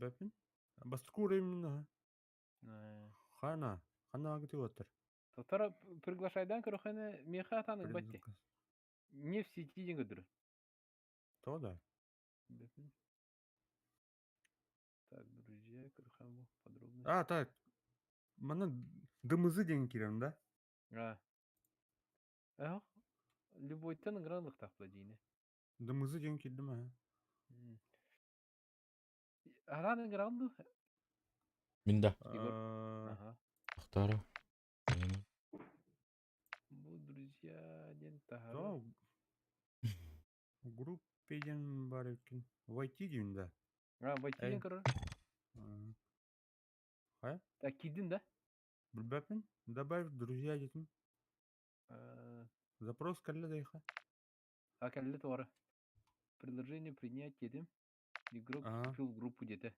Билбэппин. Бастакы уровень аха. Хана, хана агытыгаттар. Тотара приглашайдан көрөхөнө миэхэ атан ылбатте. Не в сети диэн көрдөрөр. То да. Билбэппин. Так, друзья, көрөхөн бу подробно. А, так. Манна дымызы диэн киирэн да? А. Эх, любойтан ыҥыран ылыахтаах диини. Дымызы диэн киирдим аха. Араан ыҥыраҕын дуу? Мин да. Егор. Ага. Ахтара. Бу друзья диэн таһары. То группе диэн бар эбиккин. Войти диэн да. А, войти диэн көрөр. Хайа? Так, киирдин да? Билбэппин. Добавь друзья диэтим. Запрос кэллэ да А кэллэ туора. Предложение принять диэтим. Игрок вступил в группу диэтэ.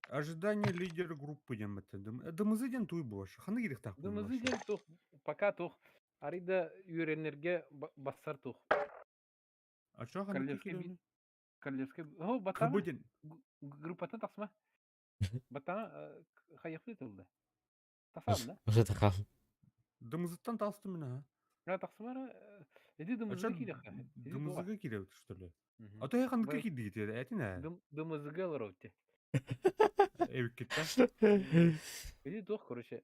Ожидание лидера группы диэн баттан. Дымызы диэн туй буолар. Ханна киириэхтээх Дымызы диэн тух пока тух арыйда үөрэнэргэ бассар тух. А что ханна киирэн? Королевский О, батаҥа группаттан тахсыма. Батаҥа хайахты тылда. Тахсаам да? Уже тахал. Дымызыттан тахсытым мин аха. А тахсымара эди дымызыга киирэххэ. Дымызыга киирэбит что ли? А то я ханныка киирдигит этин ээ. Дымызыга олоробут Эбиккиттэ. Эди туох, короче,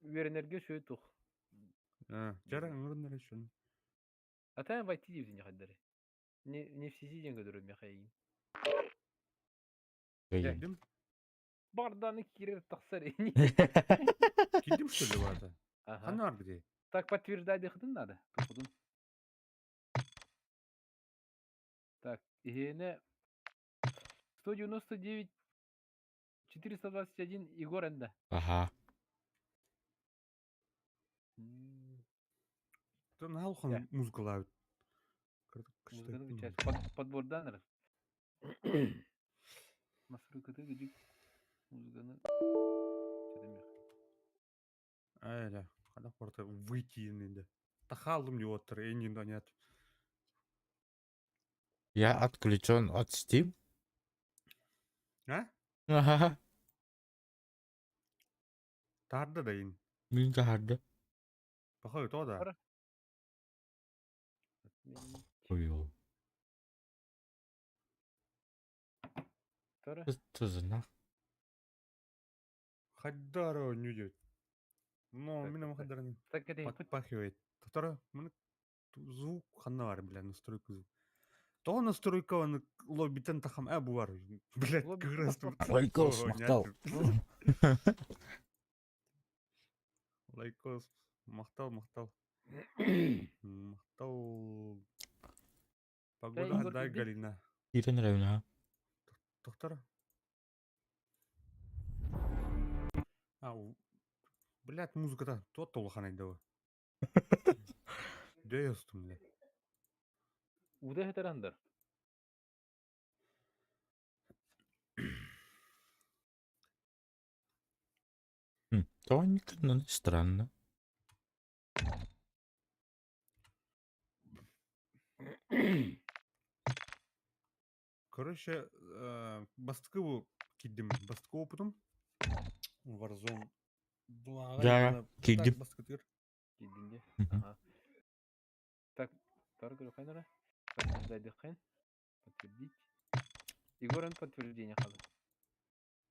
үөрэнэргэ үчүгэй туох. Жара ыҥырыннар еще. А там войти диэбитин хайдары. Не не в сети диэн көрдөрөр миэхэ эйигин. Киирдим. Барданы киирэр тахсар ини. Киирдим что ли вата? Ханна бар бити? Так подтверждай дыхытын надо. Тухудун. Так, иһиэнэ 199 421 Егор энда. Ага. Там наһаа музыкалаабыт. Музыканы подбордан эрэр. Настройкаты гыдьык музыканы Айда, хана порта выйти инде. Тахалым диоттар, энин нет. Я отключен от Steam. А? Ага. Таарда да ин. Мин таһарда. Пахай то да. Ой. Тызына. Хаддаро нүдет. Но мин хаддараны подпахивает. Тотара мын звук ханна бар, бля, настройка звук. То настройка он лоббитен тахам э бу бар. Блядь, как раз тут. Лайкос, махтал. Лайкос, махтал, махтал. Махтал. Погода дай Галина. Ирен Равина. Доктор. А, блядь, музыката тот улахан айдабы. Дөй устум, блядь. Уда хетарандар. Тонька, ну странно. Короче, бастакы бу киирдим. Бастакы опытым Warzone Да, киирдим. Бастакытыгар. Киирдин дии. Ага. Так, тар көрөхөн эрэ. Подтверждайдыххын. Подтвердить. Егор он подтверждение халы.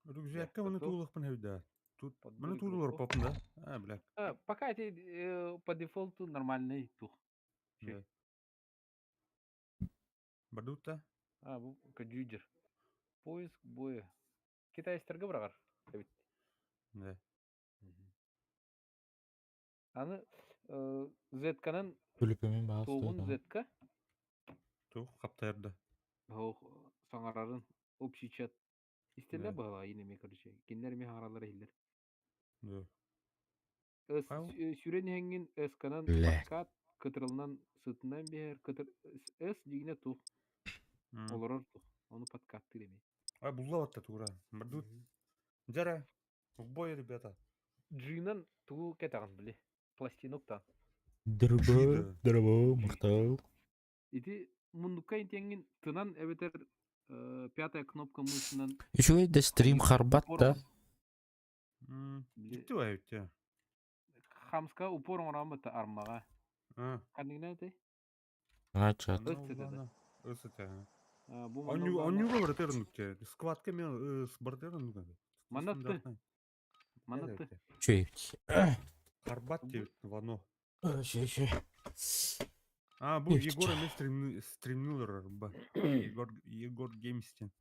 Рюкзакка маны туулахпын хэвдэ. Тут маны туулар попын да? А, бля. А, пока эти по дефолту нормальный тух. Да. Бардутта? А, бу каджуджер. Поиск боя. Китайстарга быраҕар эбит. Да. Аны Z-канан Түлүпүмүн баас туоҕун Z-ка Туох хаптайарда. Оһох саҥарарын общий чат истэллэр быһалаа иин эмиэ короче кинилэр эмиэ саҥараллара иһиллэр. Да. Сүрэн иһэҥҥин S-канан подкат кытырылынан сытынан биһэр кытыр S дьигинэ тух олорор тух ону подкаттыыр эмиэ. А булла батта тура. Мардут. Жара. В бой, ребята. Джинан тугу кэтэҕин били пластинок-тан. Дорогой, дорогой, махтал. Ити муннукка интиэҥҥин тынан эбэтэр Пятая кнопка мышынан Үчүгэй да стрим харбат да. Били Дьикти баайыт Хамска упор оҥороммут армаҕа. Ханныгына этэй? Ачат. Ыс этэ. Ыс этэ. Бу манна Онньууга барытырын те. Скватка мен барытырын Манна ты. Манна ты. Үчүгэй. Харбат диэбит вано. Үчүгэй, үчүгэй. А, бу Егор эмэ стримнулар ба. Егор Егор Геймстен.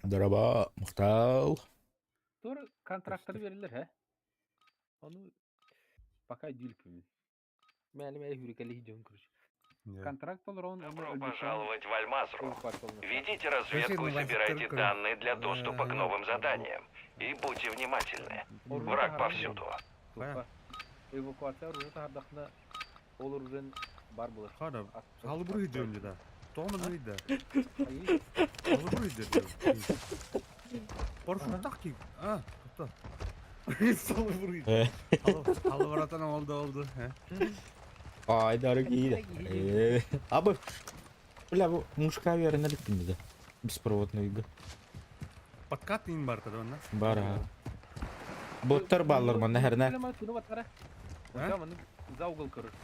Дороба, махтал. Тур контрактары берилер, he? Ону пока дилпимин. Мээле хүрүкэлии дьон короче. Контракт толорон Добро пожаловать в Альмазру. Ведите разведку и собирайте данные для доступа к новым заданиям. И будьте внимательны. Враг повсюду. Эвакуация оружие таһардахна ол оружен бар булар. Хара, халыбыр идем да. Тома да. Халыбыр идем. Порфуттах ки. А, кто? Салыбыр идем. Халыбыратан oldu oldu. Ай, дорогие. Абы. Бля, бу мушка верно да. Беспроводный игры. Подкат ин бар тогда, да? Бара. Боттар баллар манна херне. За угол, короче.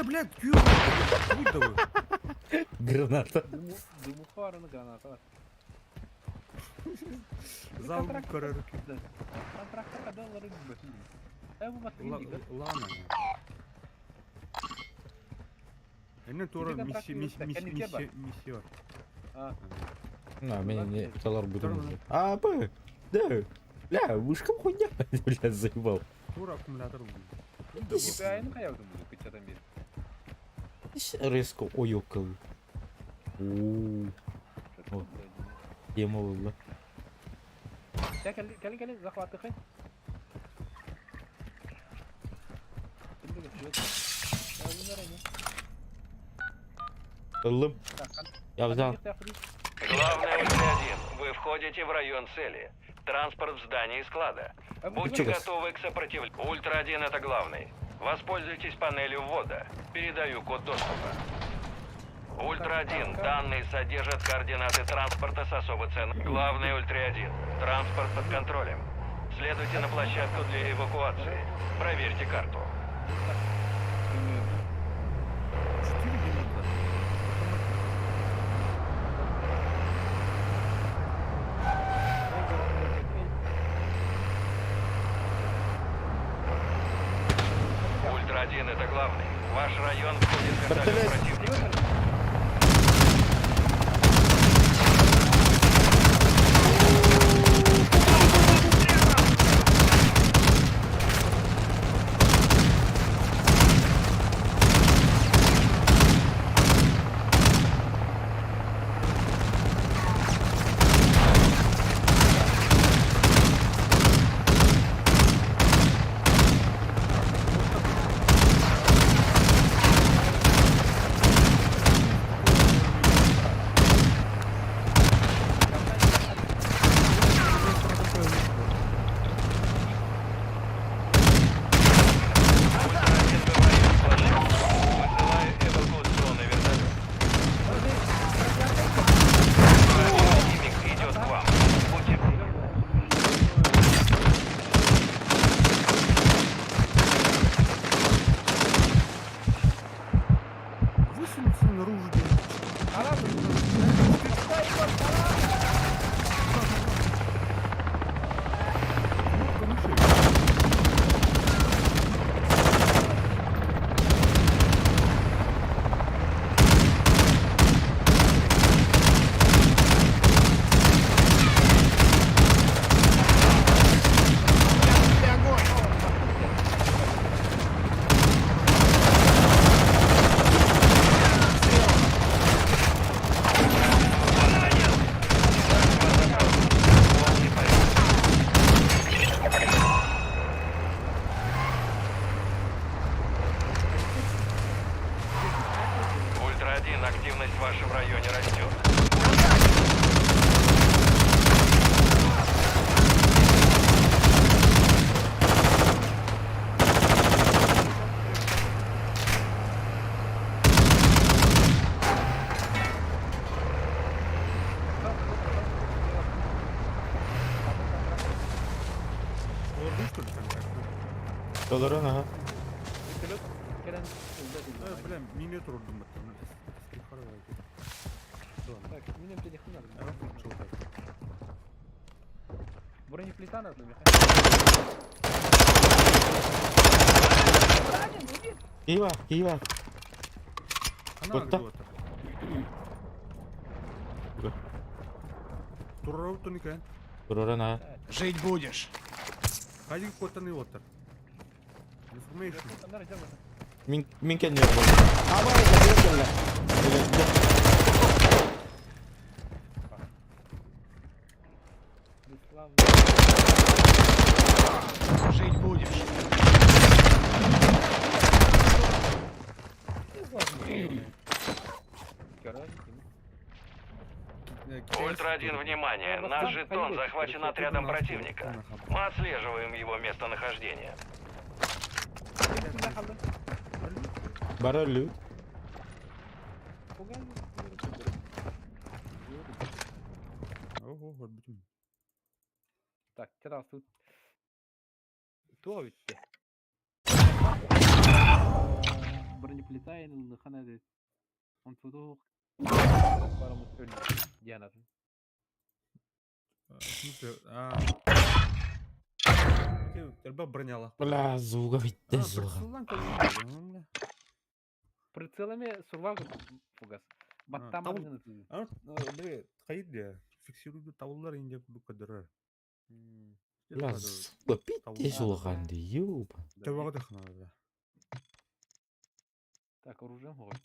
Блядь, кю. Будь давай. Граната. Дымуха бар, граната бар. За угол, короче. Контрактта кадалары Лана. Эне тура миссия миссия миссия миссия. На, меня не талар буду. А, б. Да. Бля, вышка хуйня. Бля, заебал. Тура аккумулятор. Резко ойокал. О. Тема была. Кали, кали, захватыхай. Ылым. Я взял. Главное, Ультра-1, вы входите в район цели. Транспорт в здании склада. Будьте готовы к сопротивлению. Ультра-1 это главный. Воспользуйтесь панелью ввода. Передаю код доступа. Ультра-1, данные содержат координаты транспорта с особо ценным. Главный Ультра-1, транспорт под контролем. Следуйте на площадку для эвакуации. Проверьте карту. Ультра-1 это главный. Ваш район входит в каталог противника. Толорон аха. Вертолет кэлэн ылда Э, этин. бля, мине турдум баттан. Так, минем телефон надо. Бронеплита надо, Михаил. Ранен, убит! Киива, киива. Котта. Турар Туророн аха. Жить будешь. Хайдик коттаны оттар. Information. Андар жабы. Мин мин кэннигэр буолла. Аба, кэллэ кэллэ. Бесславно. Жить будешь. Ультра-1, внимание! Наш жетон захвачен отрядом противника. Мы отслеживаем его местонахождение. Бары өллүбүт. Ого, көрбүтүм. Так, teraz тут. То ведь. Бронеплита хана дед. Он тут барымыз өлдү. Дианатын. В смысле, а... Элбэх броняла. Бля, звуга битте звуга. Прицелами сурваг фугас. Баттам А, бля, хайды, фиксируйду тавлар инде бу кадыр. Бля, звуга битте звуга ди, ёба. Табага да да. Так, оружие могут.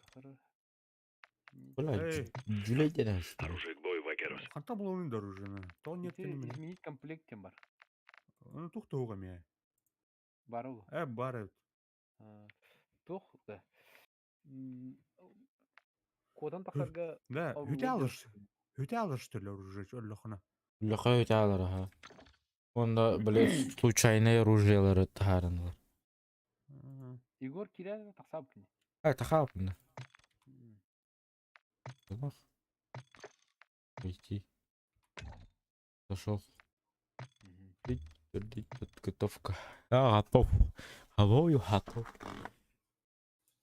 Бля, Эй. жүлейден асты. Оружие к бою, Вакерус. Ханта булуын да оружие. То нет Изменить комплект тем бар. Ну тух туга ме. Бар ол. Э, бар. Тух да. Кодан тахарга Да, хүтә алыш. Хүтә алыш төрле оружие өллөхына. Лөкө өтәләр аха. Онда, бля, случайный оружиелары тахарынылар. Егор кирә тахсап кини. А, тахапны. Тамақ. Пойти. Зашел. Подготовка. А, готов. Алло, готов.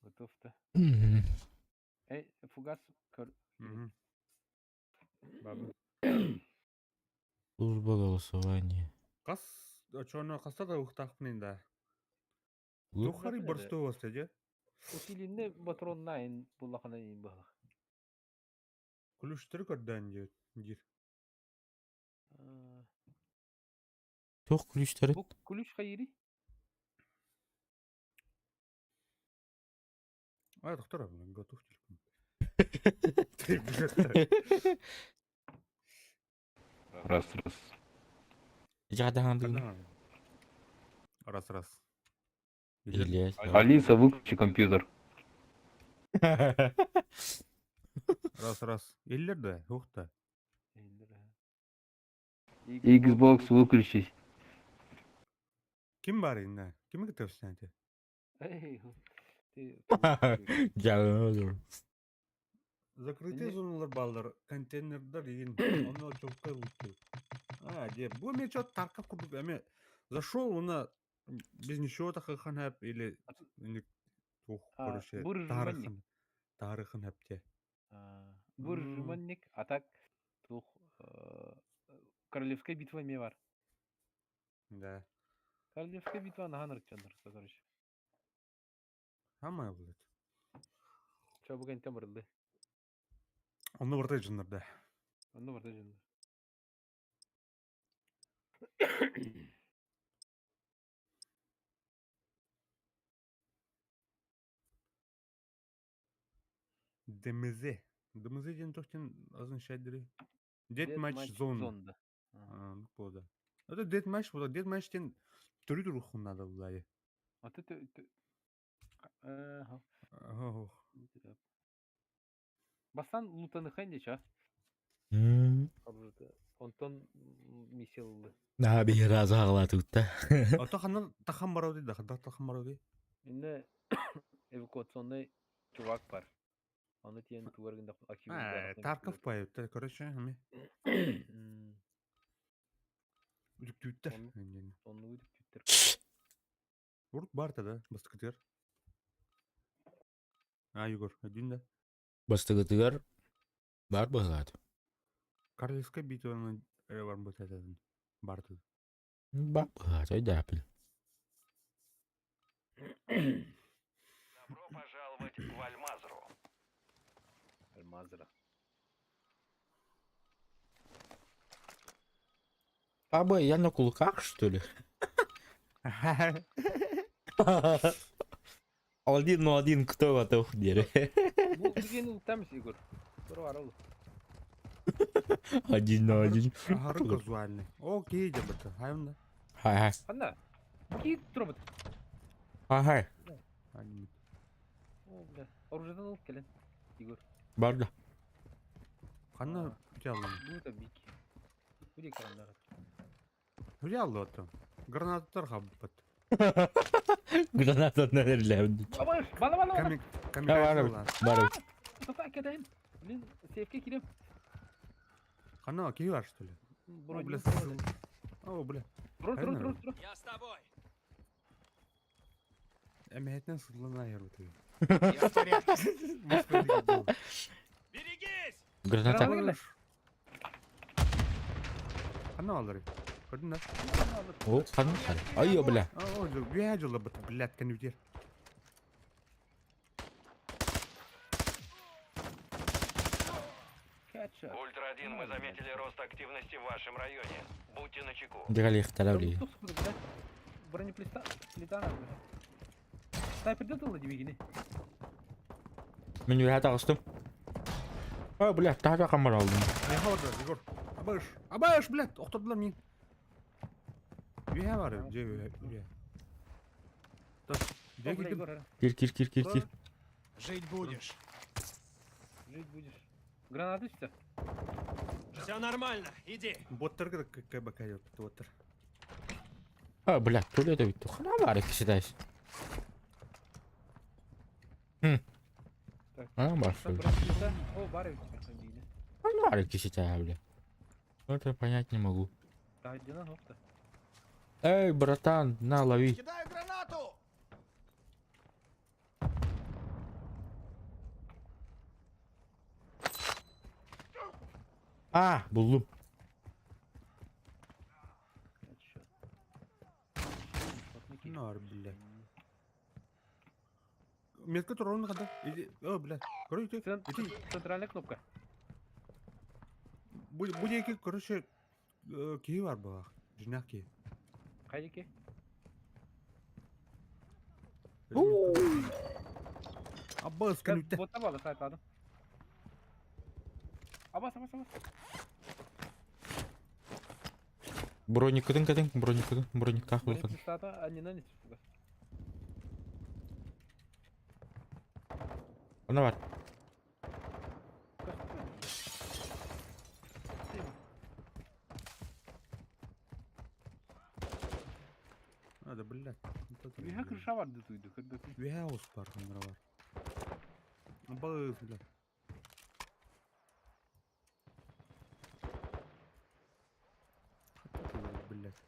Готов да. Мгм. Эй, фугас көр. Бабы. Служба голосования. Кас, чоно каста да ухтахпнын да. Лу- Тухари барсто вастеде. Усиленне патрон найн буллахана ин бахлах. Ключтер көрдөн дир. Дир. Туох ключтары? Бу ключ хайри? А, доктор, готов телефон. Ты, блядь. Раз, раз. Жадахан Раз, раз. Или Алиса, выключи компьютер. Раз, раз. Иллер да, ух та. Xbox выключись. Ким бар инде? Ким көтөпсүн Эй, ты. Жалын. Закрытый зоналар балдар, контейнердар деген, оны чокка луту. А, де, бу мен чё Тарков курдук, эме зашел, она без ничего тахахан или или тух, короче, буржуманник. тарыхын, тарыхын хапте. Буржуманник, а так тух Королевская битва ме бар. Да. Королевская битва нахан рыкчандар, короче. Хамай блядь. Чо бүгін тем барылды. Оны бартай жындар да. Онны барда жындар. ДМЗ. ДМЗ ден тохтен означает дри. Deathmatch зона. Зонда. А, ну, пода. Это deathmatch, вот deathmatch тен түрі рухун надо булай. А ты ты Ага. Ох. Бастан лутаны хэнди ча. Онтон миссиялды. На бир аз ағлатутта. А то ханан тахан барауды да, хандан тахан барауды. Инне эвакуационный чувак бар. Аны тиен туаргында А, Тарков поет, короче, ами. Үтүктүттер. Онны үтүктүттер. Урут баар да, бастакытыгар. А, Егор, өйдүүн да? Бастакытыгар баар быһыылаат. Королевская битваны эрэ барбыт этэтин. Барды. Баар быһыылаат, өйдөөппүн. Добро пожаловать в Альмазру. Альмазра. Аба, я на кулаках, что ли? Один на один кто готов деле? Бу билигин ултам Егор. Тура барыл. Один на один. Аһары казуальный. Окей, дебата. Хайымда. Хай-хай. Ханна. Бу тура Хай-хай. О, бля. Оружидан ылып кэлэн. Егор. Барда. Ханна бүтэ аллам. Бу да бик. Бу дик ханна. Бүтэ алла оттон. Гранаттар хаббат. Граната наверное. Бала, бала, бала. Камик, Бар, камикадзе. бар. Тота кэдэн. Блин, сейфке кирем. Ханна, киһи бар, что ли? О, бля, О, бля. Тур, тур, тур, тур. Я с тобой. Эмэһэтинэн сыллан айар бутуй. Я в порядке. Берегись! Граната. Граната. Ханна аллары. Көрдүн да? О, ханна. Ай, бля. О, бля, жылы бит, блядь, кәнүтер. Кетчуп. Ультра-1, мы заметили рост активности в вашем районе. Будьте начеку. Дегали ихтарабли. Бронеплита, плита надо. Снайпер датылды дебегини. Мен үйе тағыстым. А, бля, тағы қамар алдым. Не хорда, Егор. Абаш, абаш, блядь, охтордулар мин. Үйе бар, же үйе, үйе. Же кирдим. Кир, кир, кир, кир, кир. Жить будешь. Жить будешь. Гранаты все. Все нормально, иди. Боттар КБК боттар. А, бля, то ли это ведь хана бар кисидайс. Хм. А, бар. О, бар Хана бар киситай, бля. Это понять не могу. Эй, братан, на, лови. Кидаю гранату! А, булдum. Нар, блядь. Метка турон хада. Иди, о, блядь. Короче, Центральная кнопка. Бу диэки, короче, киһи бар баҕах. Дьиҥнээх киһи. Хайдики. Аббас кэнүттэ. Вот табалы сайтладым. Абас, абас, абас. Броникытын кэтин, броникытын, брониктаах булкын. Бронеплита, а не на не Ана бар. Надо, блядь. Үһэ крыша барды туйду, көрбөпүн. Үһэ ос бар, ханнара бар. Аббас, блядь. Блядь.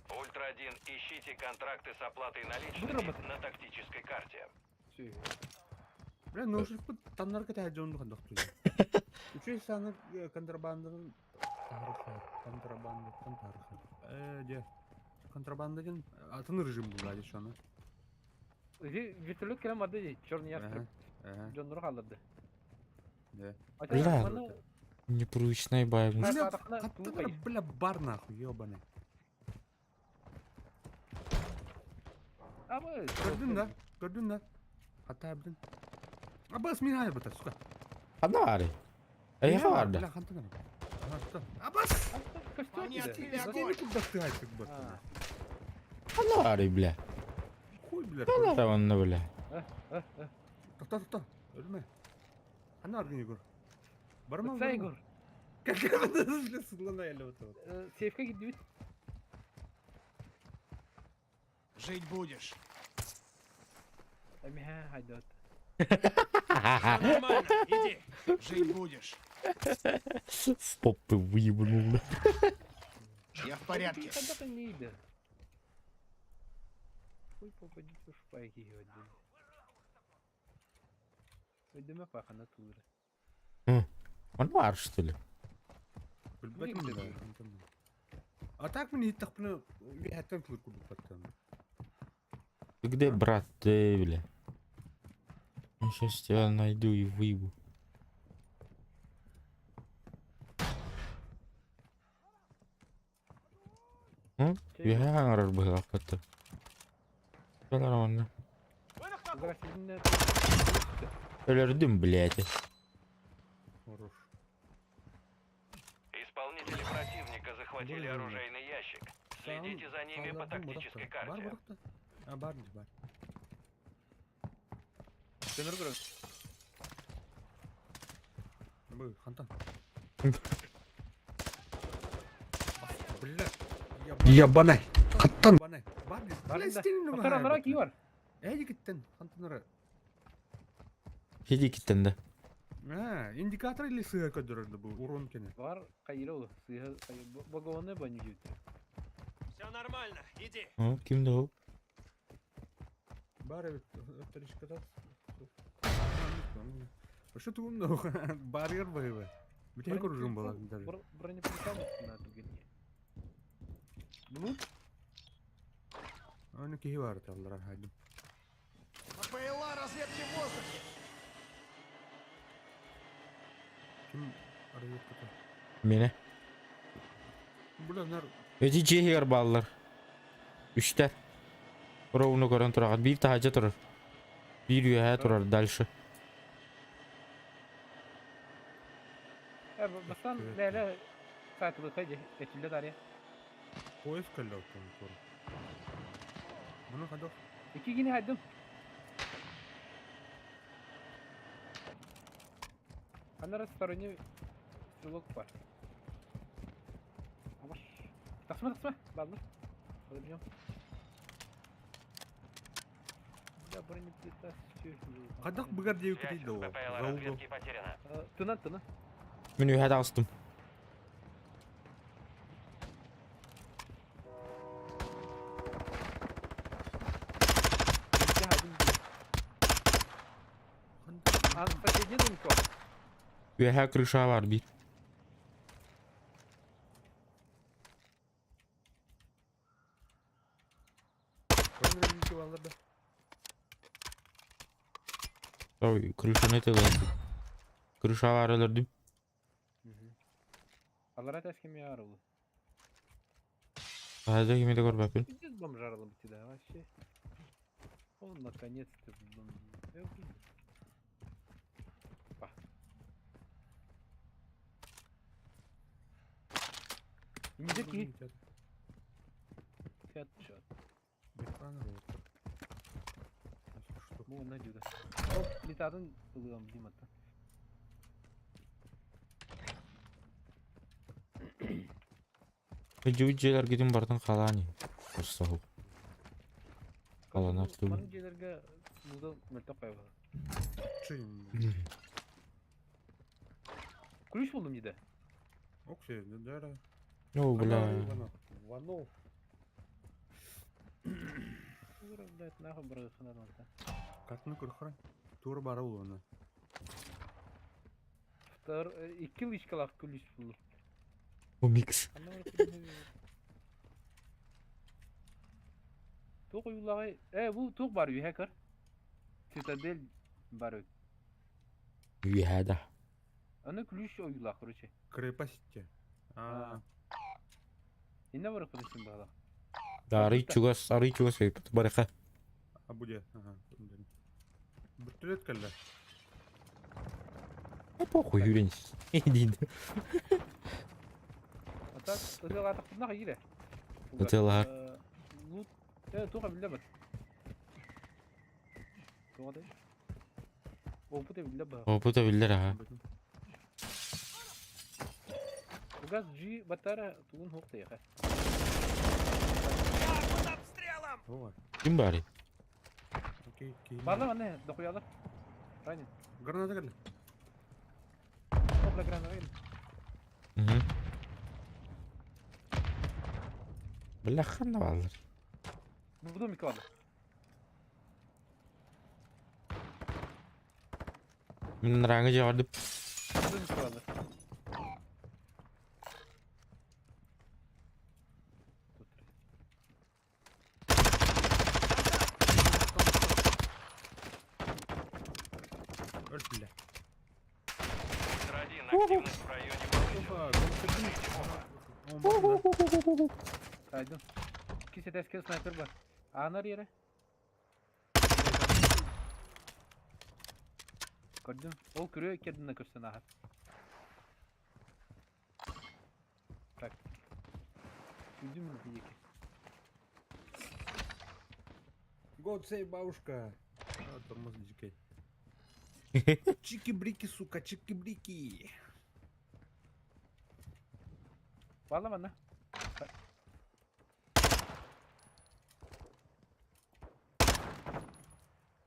Ультра-1, ищите контракты с оплатой наличными на тактической карте. Все. Бля, ну уже таннар кэтэһэ дьонну хандахтуй. Үчүгэй саны контрабанданан тарыха, контрабандаттан тарыха. Э, де. Контрабанда диэн атын режим була дии шону. Вертолет кэлэн барды дии, черный ястреб. Дьоннору хаалларды. Да. Бля. Непривычная бай. Бля, бля, бар нахуй, ёбаный. Көрдүн да? Көрдүн да? Хата әбден. Абас мин хайыр бата, сука. Ханна бары. Эй, барды. Бля, хантан. Абас! Они открыли Где огонь! куда ты айсик бата? Ханна бары, бля. Хуй, бля. Ханна бары, бля. Тоқта, тоқта. Өлме. Ханна аргын Егор. Барма, Сай, Егор. Как это, бля, сылана әлі вот. Сейфке кидибит. Жить будешь. Эмиһэ хайдат. Все нормально, иди. Жить будешь. В попы выебнул, бля. Я порядке. Хуй попадите в шпайки один. Өйдөмө пахана туура. Он бар, что ли? Билбэтим да. А так мин иһиттэхпинэ үөһэттэн тылыр курдук баттан. Ты где, брат, ты, бля? Ну, сейчас тебя найду и выебу. Үөһэ хаҥарар быһыылаах Нормально. Өлөрдүм, блядь. Хорош. Исполнители противника захватили оружейный ящик. Следите за ними по тактической карте. А, бар, бар. Көнөр көрөр. Бу, хантан. Бля. Ебанай. Хаттан. Ебанай. Бар, Бар бля, да. стилин Отор анара ки бар. Эди киттен, хантан ара. Хеди киттен да. А, индикатор или сыга көдөрөр бу урон кене. Бар кайра ол. Сыга багованы баню жүйт. Все нормально, иди. О, кимде ол? Бар эбит, өттөрүшкө Что ты умный? Барьер боевой. Битен көрүрүм бала даже. Бронеплита на түгенге. Ну, Аны кихи бар таллар хайдым. БПЛА разведки в воздухе. Ким разведката? Мене. Бля, нар Эти чехигер баллар. Үстер. Ровно көрөн тураган. Бир тахажа турар. Бир үөһэ турар дальше. бастан ләлә сатылы хайди. Этилде дарья. поезд кэллэ оттон тур. Муну хадох. Iki гине хайдым. Анара сторонний стрелок бар. Абаш. Тахсма, тахсма. Баллы. Алып Я бронеплита. Хадах быгар дип Связь кетейди с ол. БПЛА За угол. разведки потеряна. Тына, тына. Мен үөһэ тагыстым. Я хайдым. А, соседний дом Үөһэ крыша бар бир. Көрүнөр да. Ой, крышаны тылы. Крыша бар өлөрдүм. Алар әтәскем яр ул. Тахажа кимеде көрбөппүн. Пиздец бомжарла бы тебя вообще. Он наконец-то бом... Па. Индеки. Хедшот. Бу на дюда. Оп, летадын ылыам димата. Жуут жээлер кетин бартын халаани. Барсаху. Халанар түгүл. Маны жерлерге музы мөлтөк кайбы. Ключ булдым диде. Окей, да, да. О, бля. Вано. Ура, блядь, нахуй брыхана Картны көрхөрө. Тур бара ул аны. Втор, икки лычкалах ключ булдым. Бу микс. Тук уйлагай, бу тук бар үйе көр. Цитадель бар өт. Үөһэ да. Аны ключ уйлак, короче. Крепости. А, Инне бар кылышын бала. Да, арый чугас, арый чугас өйпүт барыха. а буде. Ага. Бүртүлөт кэллэ. А похуй юрень. Иди. А так, тызыга тактына кире. Ытыалаһар. Лут, туга биле бат. Туга да. Опыт биле ба. Опыта биллер аха. Угаз G батара тугун хокта яха. Я под обстрелом! Ооба. Ким бары? Окей, окей. Барлар аны докуялар. Ранен. Граната кэллэ. Опла граната. Мгм. Бля, ханна бааллар. Бу домикка бааллар. Мин раңы дьиэҕэ Бу домикка бааллар. Өл бля. Ультра-1, активность в районе повысилась. Опа, Сайдым. Иккис этээскэ снайпер бар. Аанар yere. Көрдүм. Ол күрүө икки көстөн ааһар. Так. Күдүм диэки. God save бабушка. А, тормоз дикий. Чики-брики, сука, чики-брики. Баалла манна.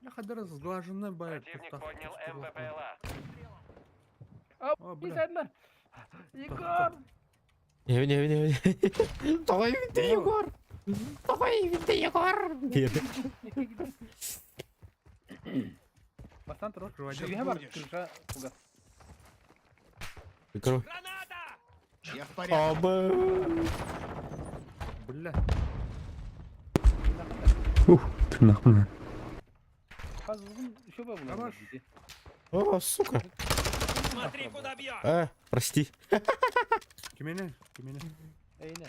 Бля, хадара сглаженная бая. Противник поднял МБПЛА. О, бля. Сайдылар. Егор! Не, не, не, не. Тоҕо бүтэ Егор. Тоҕо бүтэ Егор. Бастан тур. Открывай. Үйэ бар. Крыша кугас. Прикрой. Граната! Я в порядке. Абы. Бля. Ух, ты нахуй. Хазылгын еще бар булар. Камаш. О, сука. Смотри, куда бьет! Прости. Кимене, кимене. Эйне.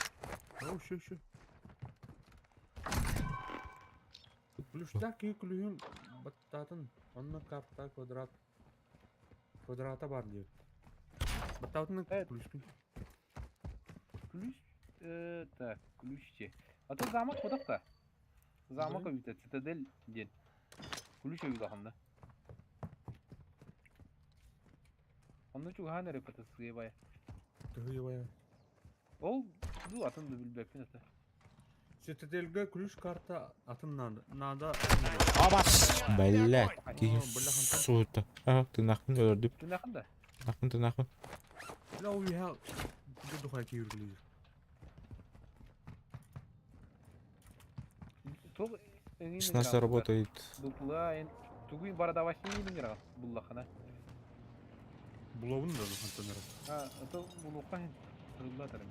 О, еще, еще. Ключтак и ключун баттатын. Онно карта квадрат. Квадрата бар диет. Баттатын ключпин. Ключ. Так, ключ. А то замок кудакта. Замок өйүтэ цитадель диэн. Ключ өйүлаханна. Онно чугаан эрэ патысыгы бай. Тыгы Ол ду атын да билбэппин это. Цитадельге ключ карта атын надо. Надо. Абас. Бля. О, бля, хантан. Сука. А, ты нахуй өлөрдүм. Тунахын да. Нахуй ты нахуй. Бля, уя. Духай киюрлир. Туг эңин С нас работает. Дупла эн тугуй барадавахин мира буллахана. Булавын да хантан. А, это булука тырылла тарым.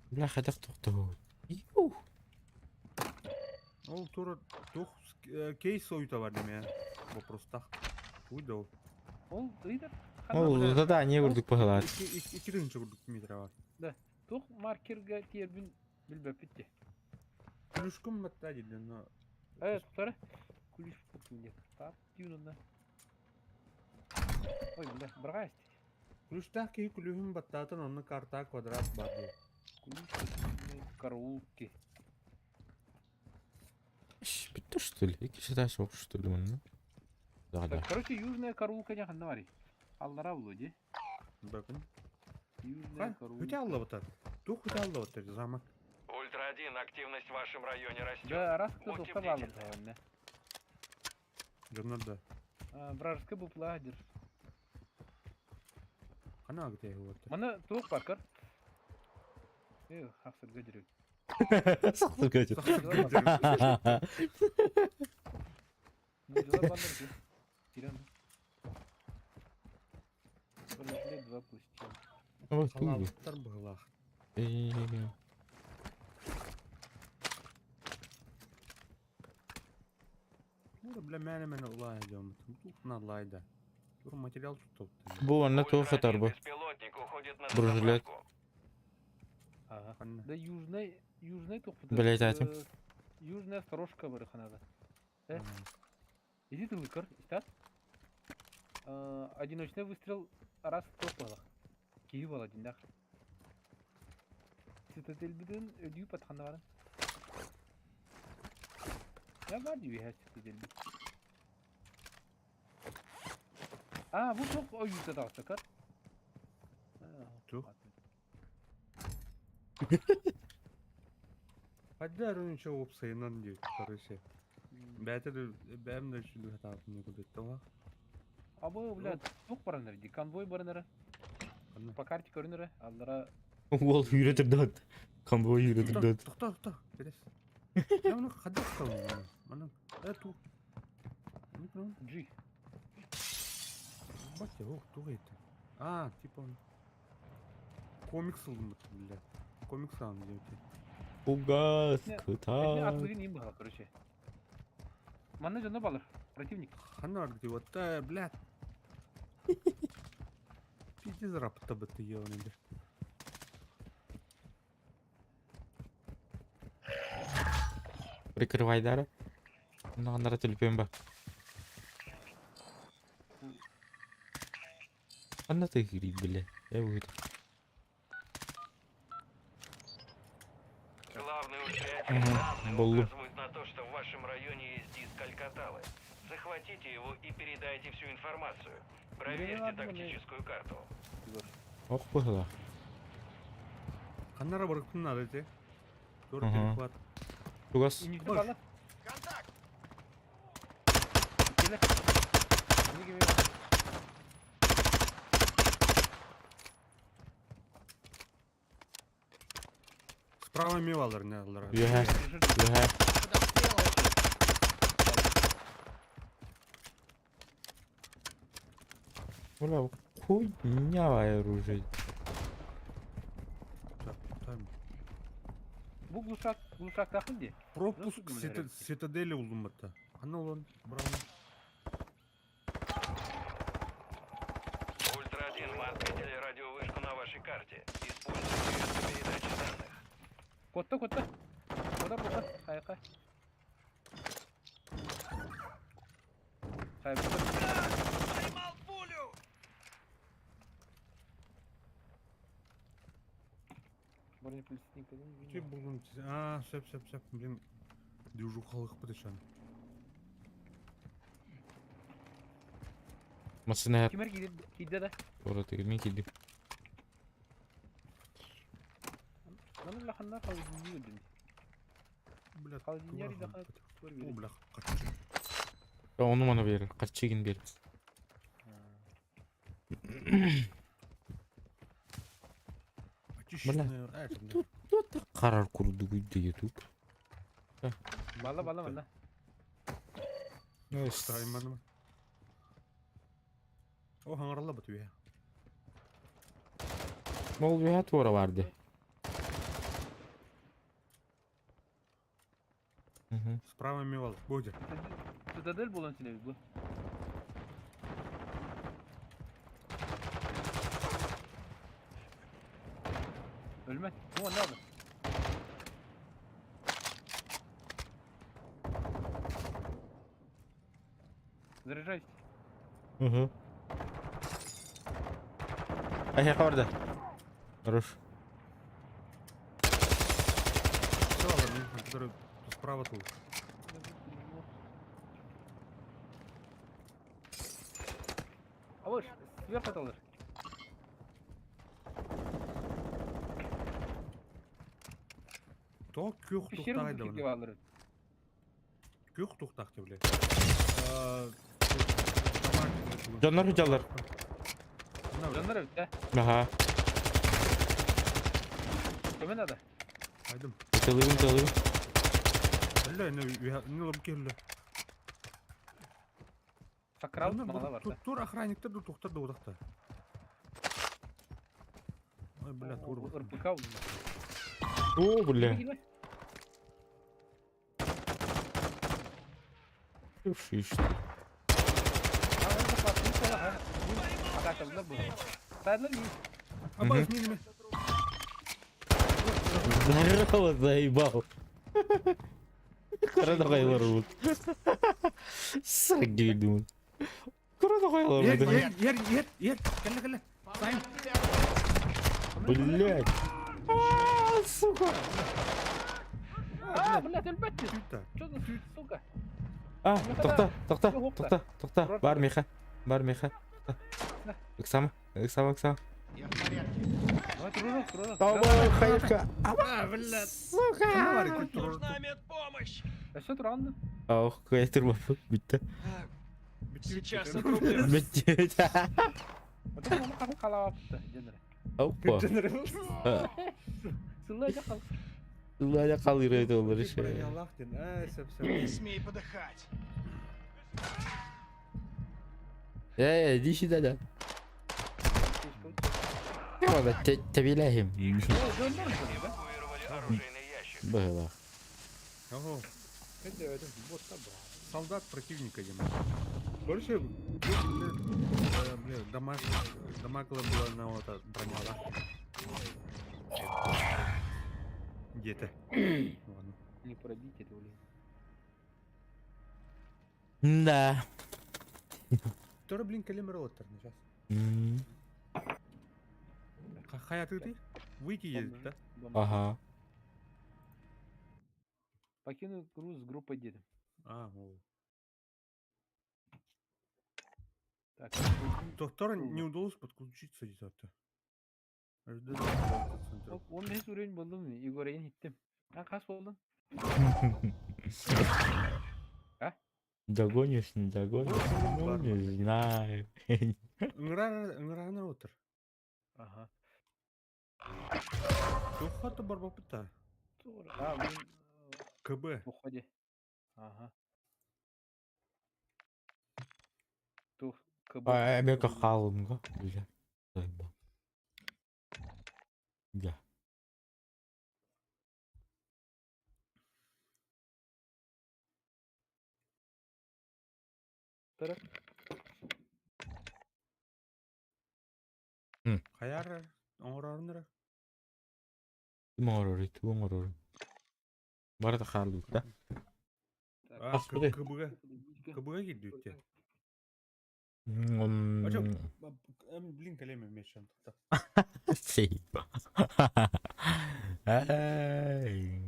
Бля, хотя кто Ю. Ол тура тух кейс ойта бар деме. Вопрос так. Уйда ол. Ол ыйдар. Ол да да не көрдүк баһалар. Ики рынчы көрдүк метр бар. Тух маркерге тиербин билбеппит. Ключком батта диде, но Туктара. Ключ путуне. Тап тюнна. Ой, бля, брагайст. Ключтах ки ключун баттатын онно карта квадрат бар диye. Ключ караулки. Бүтті что ли? Ики считаешь что ли мына? Да, да. Так, короче, южная караулка не ханна Аллара булу, Бакын. Южная караулка. Хүтә алла батар. Тух хүтә алла батар замок. Ультра-1, активность в вашем районе растет. Да, раз кто Будьте тоқтап алыр бдительны. да, Жоннар да. Вражеская бупла дир. Кана гыте вот. Мана туох паркар. Хақсырга жүрөк. Сақтыр көтер. Дела баннер ки. Тиран. Бронежилет 2 плюс 7. Ой, туй. Халаттар быгылах. Ну, бля, мәне мәне улай идем. Тух надлайда. Тур материал тут. Бу анна туох Ультра-1, хатар бу. беспилотник уходит на Бронежилет. дозаправку. Ага. Ханна. Да южный, южный тух. Блядь, атим. Южная сторожка барыханада. Иди ты выкор, истат. Одиночный выстрел раз топ Киев один дах. Цитадель бидин өдүү патхана барын. Я бар дии цитадель бит. А, бу тух ойута тагыстакар. Тух. Хадда рынча опсайынан диет, короче. Бәтер бәм дә шүлі хатапны күрдек тә. Абы, бля, тух барыныр ди, конвой барыныр. По карте көрүнэрэ, аллара Уол үүрэ турдаат. Конвой үүрэ турдаат. Тохто, тохто. Кэтэс. Я оны хаддах калым. Манан. Э ту. G. Батя, ох, туга это. А, типа он. Комикс ылдым, бля. Комикс алым диэбитэ. Фугас, Не, кыта. Атлыгын им быһа, короче. Манна дьоно балар, противник. Ханна где вот, э, блядь. Пиздец рапта бы ты ебаный, бля. Прикрывай дара. Нара төлөпүөн ба. Ханна тыгырый, бля. Я выйду. Главный ультра Мгм, данные боллу. указывают на то, что в вашем районе есть диск Алькаталы. Захватите его и передайте всю информацию. Проверьте ладно, тактическую карту. Ох, быһыла. Ханна барыктын надо эти. Тур Ага. перехват. Фугас. Инникти Бар. балар. Контакт! Келе. Неге мен- Справа мивалар не алар. Үһэ. Үһэ. Под обстрелом! Бля, хуйня оружие. Там. Бу глушак, глушак тахын ди. Пропуск Nasıl cümleler цитадели улдум батта. Ханна улан, браво. Ультра-1, мы отметили радиовышку на вашей карте. Используйте ее для передачи данных. Котта, котта. Кода, кода. Хайка. Хайка. Поймал пулю! Бронепластинка. Ти булдум. А, сөп, сөп, сөп. Блин. Дюжу халык бытышан. Масына Кимер кийди, кийди да. Ора тыгыр килди. Маны лаханна холодильник öldüm. Бля, Холодильник да О, бля, качы. Оны мана бер, качыгын бер. Очищенная. А, это, бля. Тут карар курду гүйдө YouTube. Бала бала мана. Страйман. О, хаңаралла бат үйе. Ол үһэ туора барды. Мгм. Справа мивал. Бодя. Цитадель болан сине бу. Ölmez. Bu ne abi? Заряжайся. Мгм. Ай, орда. Хорош. Все, ладно, который справа тут. А вот сверху талыр. То күх Пещеру тухтагай да. кирге алыр. Күх тухтак деп бля. Жаннар жалар. Жаннар өттө. Аха. Көмө надо. Айдым. Тылыгын тылыгын. Әллә не не лып келді. Сакрал мала бар. да. Тур охранниктер ду тухтар да удакта. Ой, бля, тур. О, РПК у О, бля. нас. Шиш. Абай, минеме. Здорово, заебал. Кара дагайлар вот. Сагилдум. Кара дагайлар Ер, вот. ер, ер, ер, ер. Кәллә, кәллә. Сайм. Блять. А, сука. А, блядь, өлбөттү. Түтта. Чё за сука? А, тохта, тохта, тохта, тохта. Бар меха. Бар меха. Ыксама, ыксама, ыксама. Я в порядке. Давай, туруру, туруру. Давай, хайка. А, бля. Сука. Нужна медпомощь! А что туран? Ох, кая турба. Битте. Сейчас отрублю. Битте. Вот это мы халава пытты, дедер. Опа. Сылла хал. Сылла халыыр это Окей, бронялаах диэн. Аа, сөп сөп. Не смей подыхать. Э, иди сюда, да. Тебилэһим. Эвакуировали оружейный ящик. Быһылах. Ого, Это бота бра. солдат противника диэн. Короче, бля, дамаг, дамагла была на вот бронялаах. Где-то. Ладно. Не пробить это, блин. Да. Тора, блин, калимер сейчас. Хайа ты? Выйти едет, да? Ага. Покинуть груз с группой деда. А, ол. Так, Доктора не удалось подключиться где-то. Он весь уровень булдум, Егор, я не А хас болдун? А? Догонишь, не догонишь? Ну, не знаю. Ыңыран отыр. Ага. Тухата барбапыта. А, блин, КБ. в уходе. Ага. Тух, КБ. А, мека халымга. Бля. Заебал. Да. Тара. Хаяр оңорорнура. Морори, ту морори. Барда халлыта. А, Господи. КБ. КБ кирдүттэ. Блин, калеме мешан. Сейба. Ай.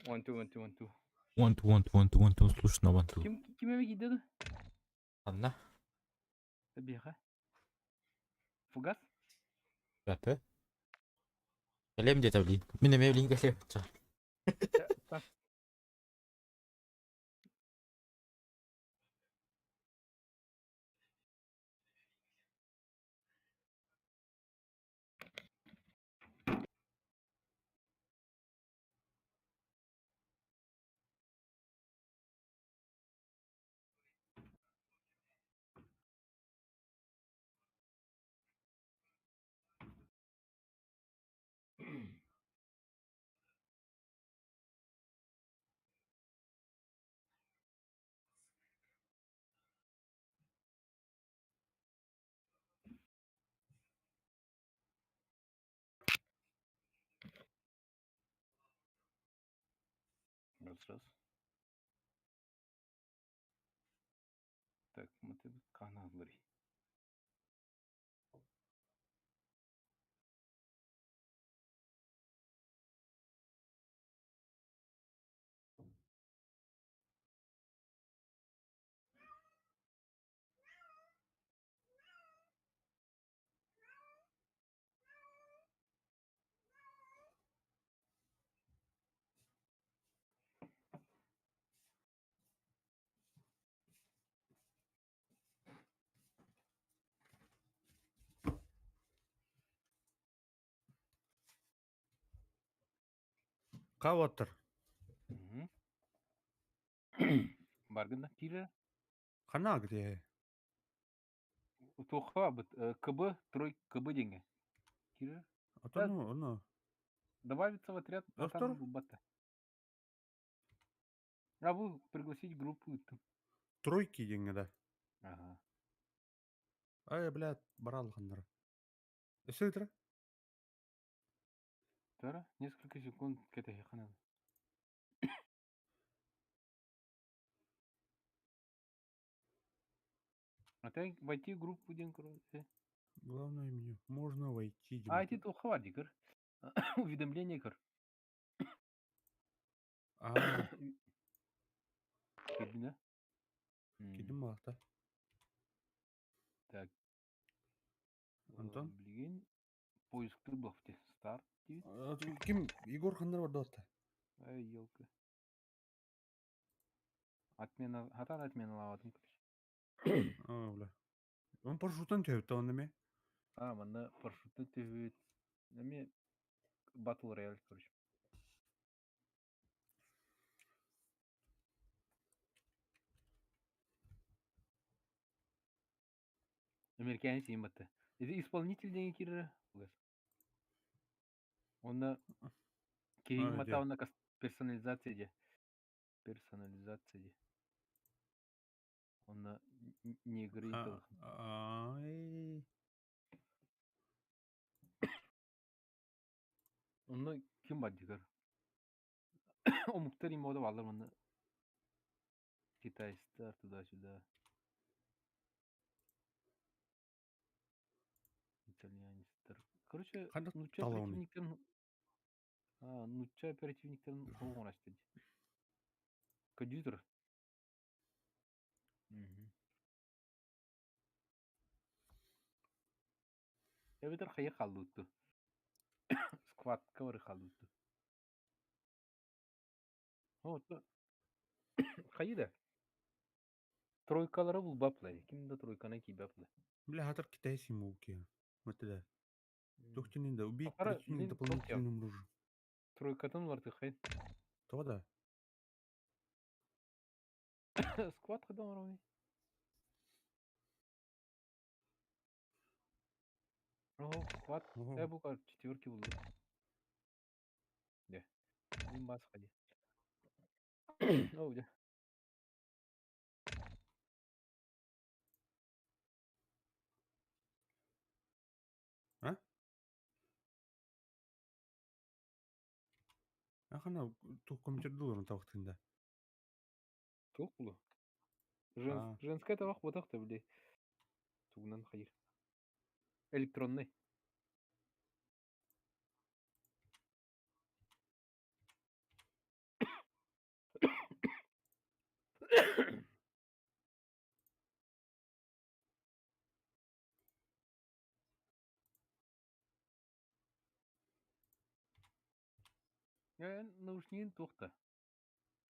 One, two, one, two, one, two. One, two, one, two, one, two, one, two, слушай на one, two. Ким, ким эме кийдеди? Анна. Беха. Фугас? Рапы. Калем где-то, блин. Мен эме блин калем. Так. Раз, раз. Так, мы каналлары. Каватыр. Баргын да киирэр. Хана где? Туохха быт КБ, трой КБ диэҥҥэ. Киирэр. А то ну, оно. Добавиться в отряд Автор? Атан Бата. А вы пригласить группу. Тройки диэҥҥэ да. Ага. Ай, блядь, барал ханнара. Өссө ытыра? Тара, несколько секунд кэтэһиэххэ наада. А ты войти в группу диэн короче. Главное меню. Можно войти. А эти туохха бар дии көр. Уведомление көр. А, Кирдин да? кидим балакта. Так. Антон? Билигин поисктыр буолбут Старт диэбит. Ким? Егор ханнар барда атта. Ай, елка. Отмена, хатан отменалаабатым короче. А, бля. Он парашютан төһөптө онно ме. А, манна парашютта түһүбүт. Эми Battle Royale, короче. Американец им это. Это исполнитель деньги кирра. Онна киһи А, матауна персонализация де. Персонализация де. Онна негры А, ай. Онна ким бар дигер? Омуктар им ода балар манна. Китайстар туда-сюда. Итальянецтер. Короче, Ханнык нучча талауный? оперативниктерин А, нучча оперативниктерин холугун ачты. Компьютер. Эбэтэр хайа хааллыбытту. Сквадка бары хааллыбытту. О, хайы да. Тройкалары булбаплар. Ким да тройканы кийбэплэр. Бля, хатар китайский мулки. Вот это. Тухтинин да убить Ахара, противника мин дополнительным оружием. Тройкатын улартыхай. То да. Сквад хайда оҥоробун. О, сквад. Ого. Э, бу четверки булду. Де. Мин бас ходи. О, где? А? Ахана тух компьютер долларын тавақтында. Туох булу. А. Женская табах ботах та били. Тугунан хайыр. Электронный. Наушнигин туохта.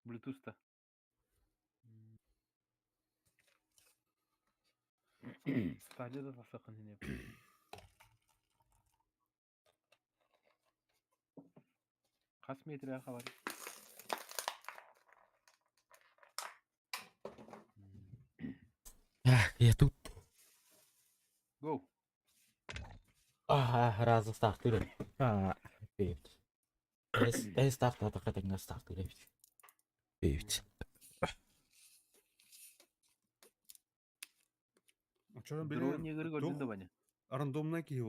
Bluetooth-та. Стадия да тахсахын хине. Хас метр хабар. Ах, я тут. Go. А, разы стартырым. А, бейт. Эс старт атакатыңа стартырым. Бейт. Очорон Дрон биле негры көрдүн да баня. рандомна киһи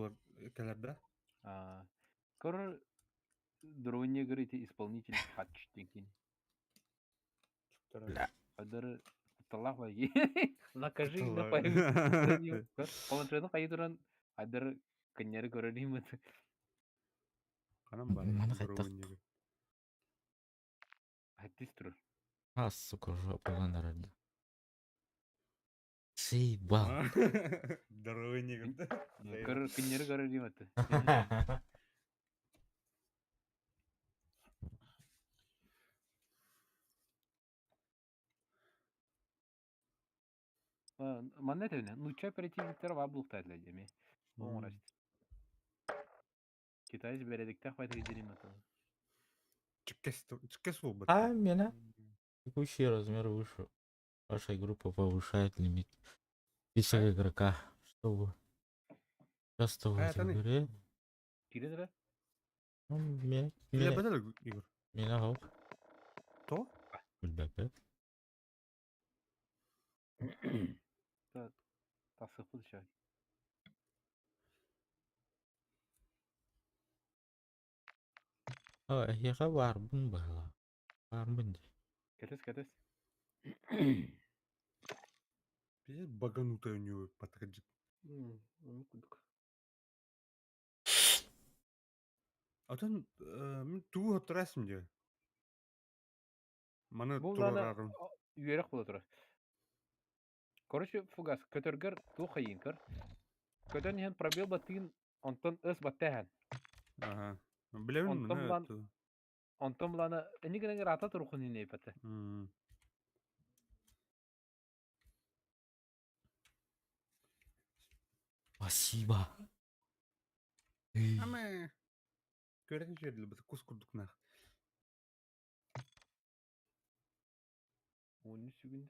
кэлэр да? А, Кор дрон негры эти исполнитель хач декин. Бля. Адар кутталах байги. Накажи на Поланчаны хайы туран адар кыннары көрөрүм. Канам бар. Маны қайттақ. Хаттис тур. А, сука, жопа нарады. Заебал. Здоровый негр, да? Кор кыннары көрөрүм аты. Манна этебине, нучча оперативниктер бар булуктайлар деме. Оңор. Китайец бередиктах байтыгы дерим аты. Чиккес чиккес буолбут. А, меня текущий размер выше. Ваша группа повышает лимит. Список игрока, чтобы участвовать в игре. Кирин эрэ? Ну, меня, Меня меня, бедел Игорь. меня хоп. То? Билбэппит. Тахсыппыт еще. А, эһиэхэ баарбын быһыылаах. Баарбын дии. Кэтэс, кэтэс. Пиздец баганутая у него подходит. Ону курдук. Атын мин тугу хоттарасым дии. Маны Бу лана туруорарым. үөрэх буола турар. Короче, фугас, көтөргөр туох хайыын көр. Көтөн иһэн пробел баттыын, онтон ыс баттаһан. Ага. Билэбин Онтон маны булан онтон булана эни гынан ыраата турухун иннейпэтэ. Спасибо. Эй. Аме. Көрөн үчүгэй кус курдук нах. 13 сүгүндэ.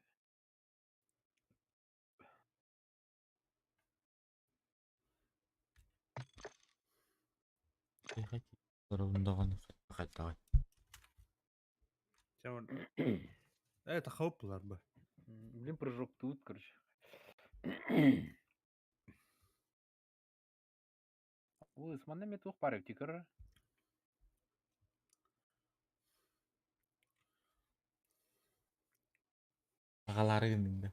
Даҕаны хайдаҕай. Это хауп бы. Блин, прыжок тут, короче. Ой, манна мен туох баар эбит көрөр. Аҕалаары гынныҥ да.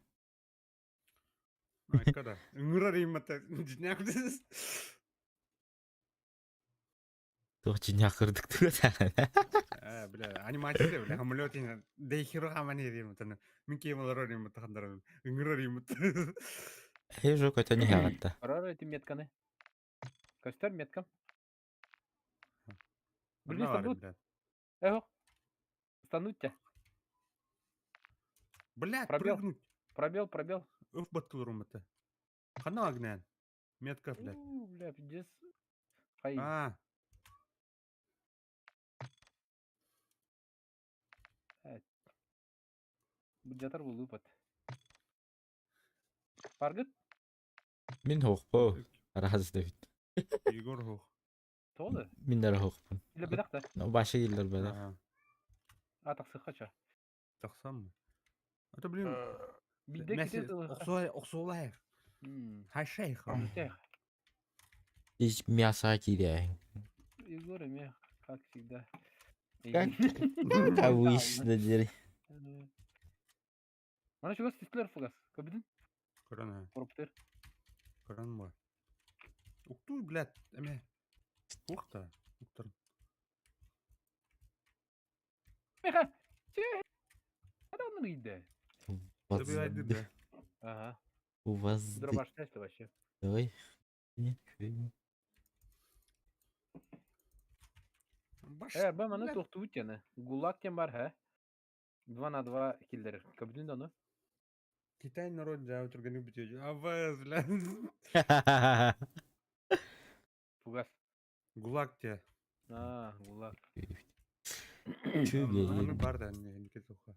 Айка да. Ыҥырар иммата дьиҥнээх. Туох дьиҥнээх кырдык туга Э, бля, анимация, бля, самолет дейхиро хамани риматана. Мин кием олорор иммата хандаран. Ыҥырар иммата. Эй, жок өтөн иһэҕитта. Көрөр эти метканы. Көстөр меткам. Блин, Манна бар, станут. блядь. Эх. Станут-те. Блядь, Пробел. прыгнуть. Пробел, пробел. Өф баттылар это. Ханна агнен. Метка, блядь. У, бля, пиздец. Хай. А, Бу булупат. Баргыт? Мин хоохпо. Араас Давид. Егор хох. Тоды. Мин дара хоохпун. Или бедах Ну, баша киллер бедах. А, А, тахсыхача. тахсам. А то, блин, Бидде Месси китет ылыха. охсуолай. Хашейх. Ич мясо киирээһин. Егор и мех, как всегда. Как? Как обычно дири. Мана чугас тистлер фугас. Көбүдүн? Корона, Короптер. корона бар. Уктуй, блядь, эме. Ухта. Уктар. Меха! Че? Адам иде. Добивай да. Ага. У вас Дробаш тест вообще. Давай. Нет, чуй. Баш. Э, бу маны тохтубут яны. Гулаг тем бар, ха? 2 на 2 киллер. Көбүдүн да Китай народ жаа турганы бүтөжү. Абаз, блядь. Фугас. Гулаг те. А, гулаг. Чуй, Аны блядь. бар да не не кетуха.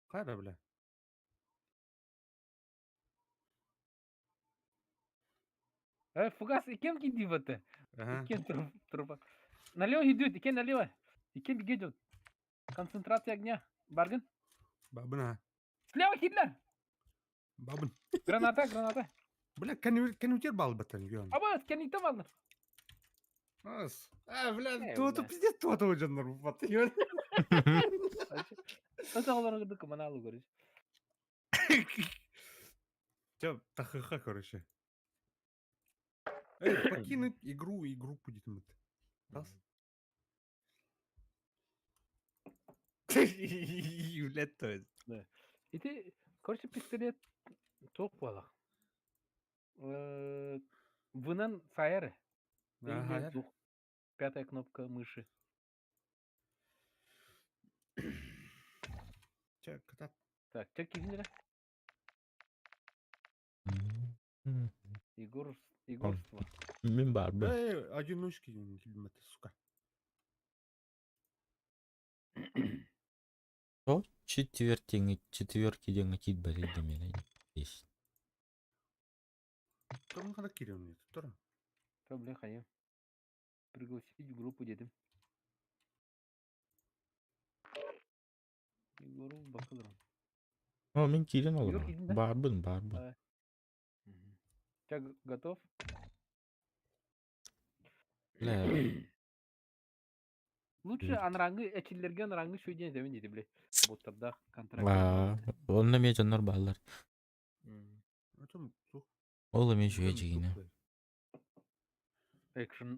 Кайра, бля. Э, фугас, и кем киди в это? Ага. И кем труп, трупа? Налево идет, и кем налево? И кем идет? Концентрация огня. Барган. Бабына. Слева Хитлер! Бабын. Граната, граната. Бля, кан бал баттан гён. Аба, кем там алды. Ас. А, бля, Э, туоту бля. пиздец туоту жоннор бат. Гён. Осоголор курдук маналу короче. Чё, тахаха, короче. Эй, покинуть игру и группу будет. Раз. Блядь, то есть. Ити, короче, пистолет туох буолах. Вынан сайары. Ага. Пятая кнопка мыши. Чё, кота. Так, чек киһинere. М. Егор, Егорство. Мин баарбын. Эй, одиночки килбимэтэ, сука. О, четвертиҥи, четверки диэҥҥэ киирбэтий да миэнэ есть. Там хана киирэн туттар. То, бля, хайа. Пригласить в группу дедим. Егору бакылырым. О, мин киирэн Егор олоробун. киирдин да? Баарбын, баарбын. А. Ча, готов? Бля, Лучше анрангы, эчиллерге анрангы шуй диэн этэбин диэтэ, бля. Боттардаах контракт. аа, онно эмиэ дьоннор бааллар. Это сух. Ол эмиэ үчүгэй дьигинэ. Экшн.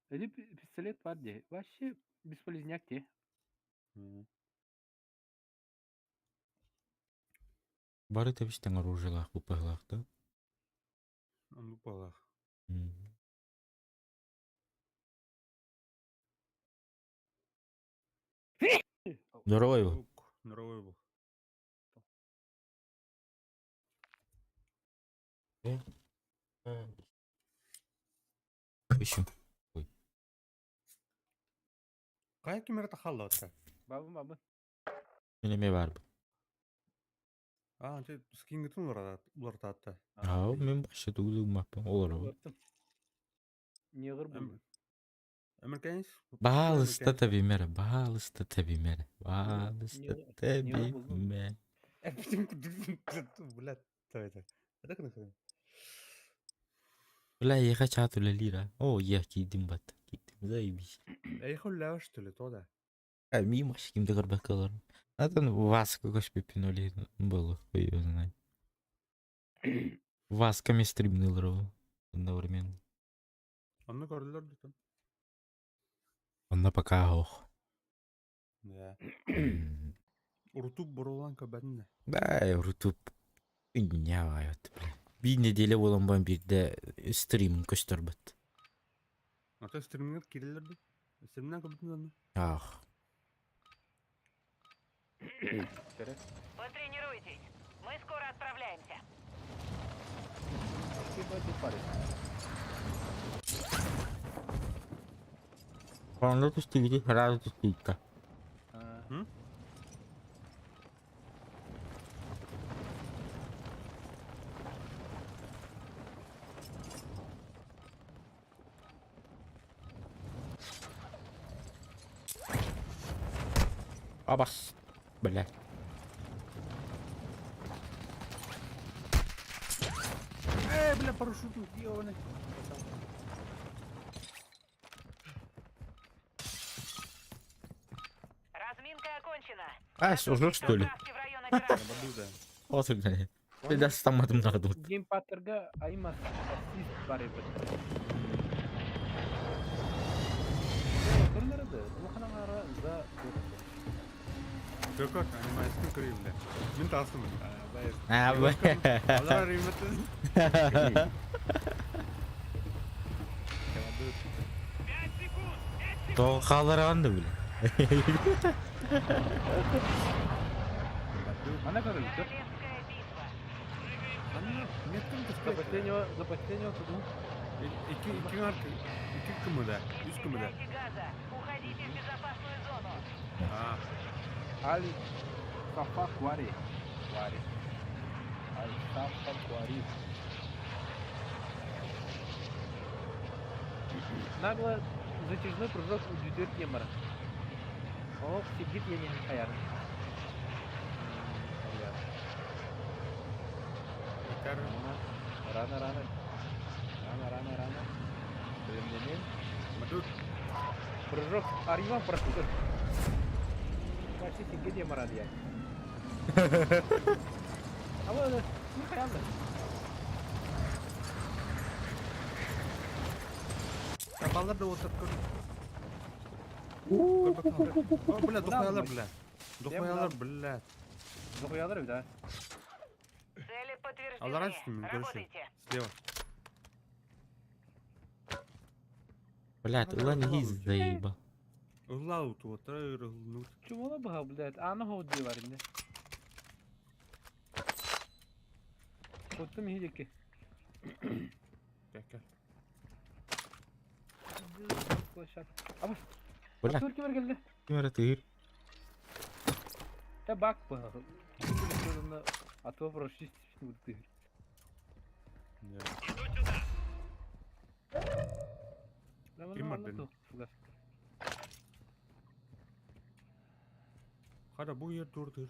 Или пистолет бар де. Вообще бесполезняк те. Бары тэбистэн оружиелаах буппаһылаах да. Оннук буоллах. Здоровый был. Здоровый был. Еще. Хайа ким эрэ тахаллаата? Бабын бабын. Мин эмиэ баарбын. Аа, дьэ, скингитин уларытаатта. Аа, мин вообще тугу да гыммаппын. Олоробун. Негр был. Американец? Баалыста тэбимэрэ, баалыста тэбимэрэ, баалыста тэбимэ. Блядь, это. Это как нахрен? Бля, эйиэхэ чаат үлэлиир аа. Оо, ийэ киирдим бат. Киирдим, заебись. Эйхол лява, что ли, то да. А, мимо ким да көрбөккө олорон. Атын Васка көспүппүн ол было, хуй его знает. Васка ми стримныл одновременно. Онно көрдүлэр дутан. Онно пока ох. Да. Урутуп боролан көбәтин. Да, Рутуб. Нявают, бля. Биир неделя буолан баран биирдэ стрим көстөрбөт. Ата стримингер кирилер ди. Стримнен көбәтин онно. Ах. Потренируйтесь. Мы скоро отправляемся. Онно түстүгүтү сразу түстүгүтэ. Абас. Бля. Э, бля, парашют ёбаный. Разминка окончена. А, уже что ли? Отправки в район операции. Баду да. Вот бля. Ты даже сам этом надо. Геймпадтерга аймас ассист бар эбит. Көрүнөрдө, улахан за Как анимация көрейін, бля. Мин тастым. А, бля. Алар риметін. То халаранды, бля. Ана көрүлдү. Королевская битва. Анна, меттім За последнего, за последнего туду. Iki iki arka, iki kımıda, Не üç kımıda. избегайте газа. Уходите в безопасную зону. Аа, Аль Сафа Куари. Куари. Аль Сафа Куари. Нагло затяжной прыжок у Дюдер Кемера. Ох, сидит я не хаяр. икар. Рано, рано. Рано, рано, рано. Временем. Мадут. Прыжок Арьян прошел. Почти сидит я марад я. А вот, ну хаяр. Табалар да отыр көр. О, бля, дохуялар, бля. Дохуялар, бля. Дохуялар, да. Цели Алар подтверждены. үстү мен көрүшү. Работайте. Слева. Бля, ты ладно, заебал. Ыллау туотар, ылнут. Чего она была, блядь? А она вот деварь, не? Куттум иһи диэки. Кэл, кэл. Площадка. Абыс. Бля. Артур ким кэллэ? Ким эрэ тыыр. Та бак быһа. А то прошли тыыр. Иду сюда. Ким бардын? Хара бу ер тур тыр.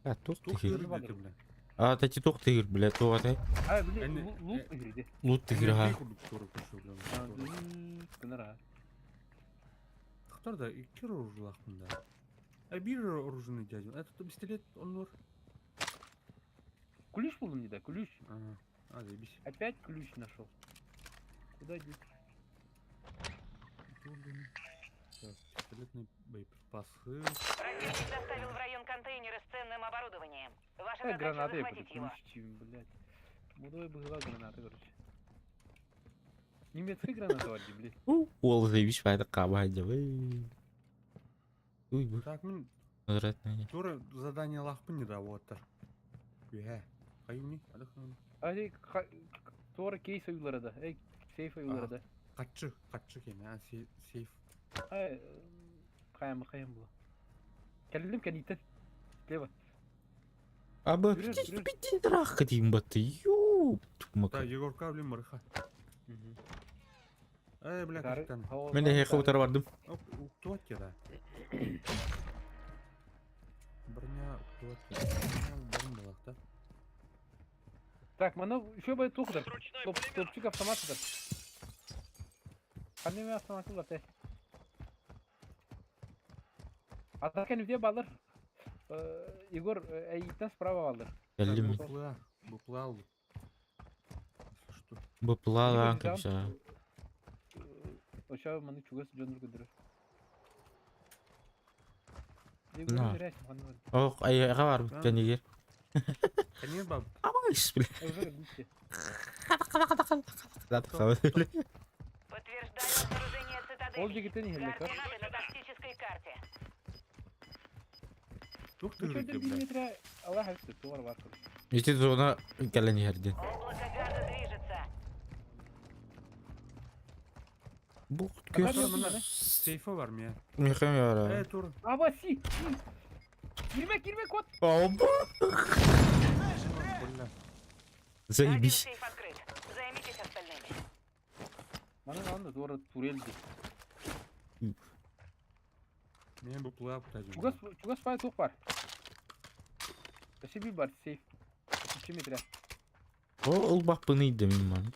А, туох Тух тыыр. тыр дете, бля. А, таки туох тыыр, бля, туох атай. А, били, Эни- лут игриде. Лут тыыр, ха. Курдук тур көшө, бля. Кынара. Тохтор да икки оружиялаахпын да. А биир оружие дядя. Это пистолет оннур. Ключ был мне, да, ключ. А, а, заебись. Опять ключ нашел. Куда деть? Так, пистолетные боеприпасы. Противник доставил в район контейнеры с ценным оборудованием. Ваша Э, задача гранаты я захватить его. ключ, чем, блядь. Мудой была граната, короче. Немецкая граната варди, блядь. Ол заебись, это каба дьэ. Уй, бу. Так, мин Возвратный. тура задание лахпын не да вот. Үһэ. Хайуни, адахын. А эй, туора кейс ойулара да. Эй, сейф ойулара да. Катчы, катчы кене, а сейф. Ай, хаям, хаям было. Кэллим кэнитен. Слева. Аба, Жүрөр, жүрөр. пити трах дейм баты. Ёп, Да, тумака. Егорка, блин, марха. Эй, бля, капитан. Мен де хе утар бардым. Оп, уктуат да. Броня уктуат. Броня балак, да? Так, мана еще бай тухтар. Ручной Топ, пулемет. топчик автомат тар. Ханными автоматы бар те. Атака где балыр? Егор, әйттен справа балыр. Кэллим. Бупла, бупла алды. Если что. Быпла Егор, лан там, капса. Оша маны чугас жонур көдөрөр. На. Ох, айга бар бит нигер. Конечно, баб. Амаш, бля. Подтверждаю обнаружение цитадели. Ол жигиттен иһэллэ көр. Координаты на тактической карте. Тух ты Үчөдөн рыгы, бир бля. метре Алла хапсы туар бар көр. Ити зона кэлэн иһэрдин. Облако газа движется. Бу Ага, көс. мына. Сейфа бар ме. Мехем Э, яра. тур. Аба си. Кирме кирме кот. Оба. Бля. Один Заебись. сейф открыт. Займитесь остальными. Мана анда туар турелди. Мен бупла кутадым. Чугас чугас пай тук бар. Өсө бир бар сейф. 3 метре. О, ол баппыны иде мин ман.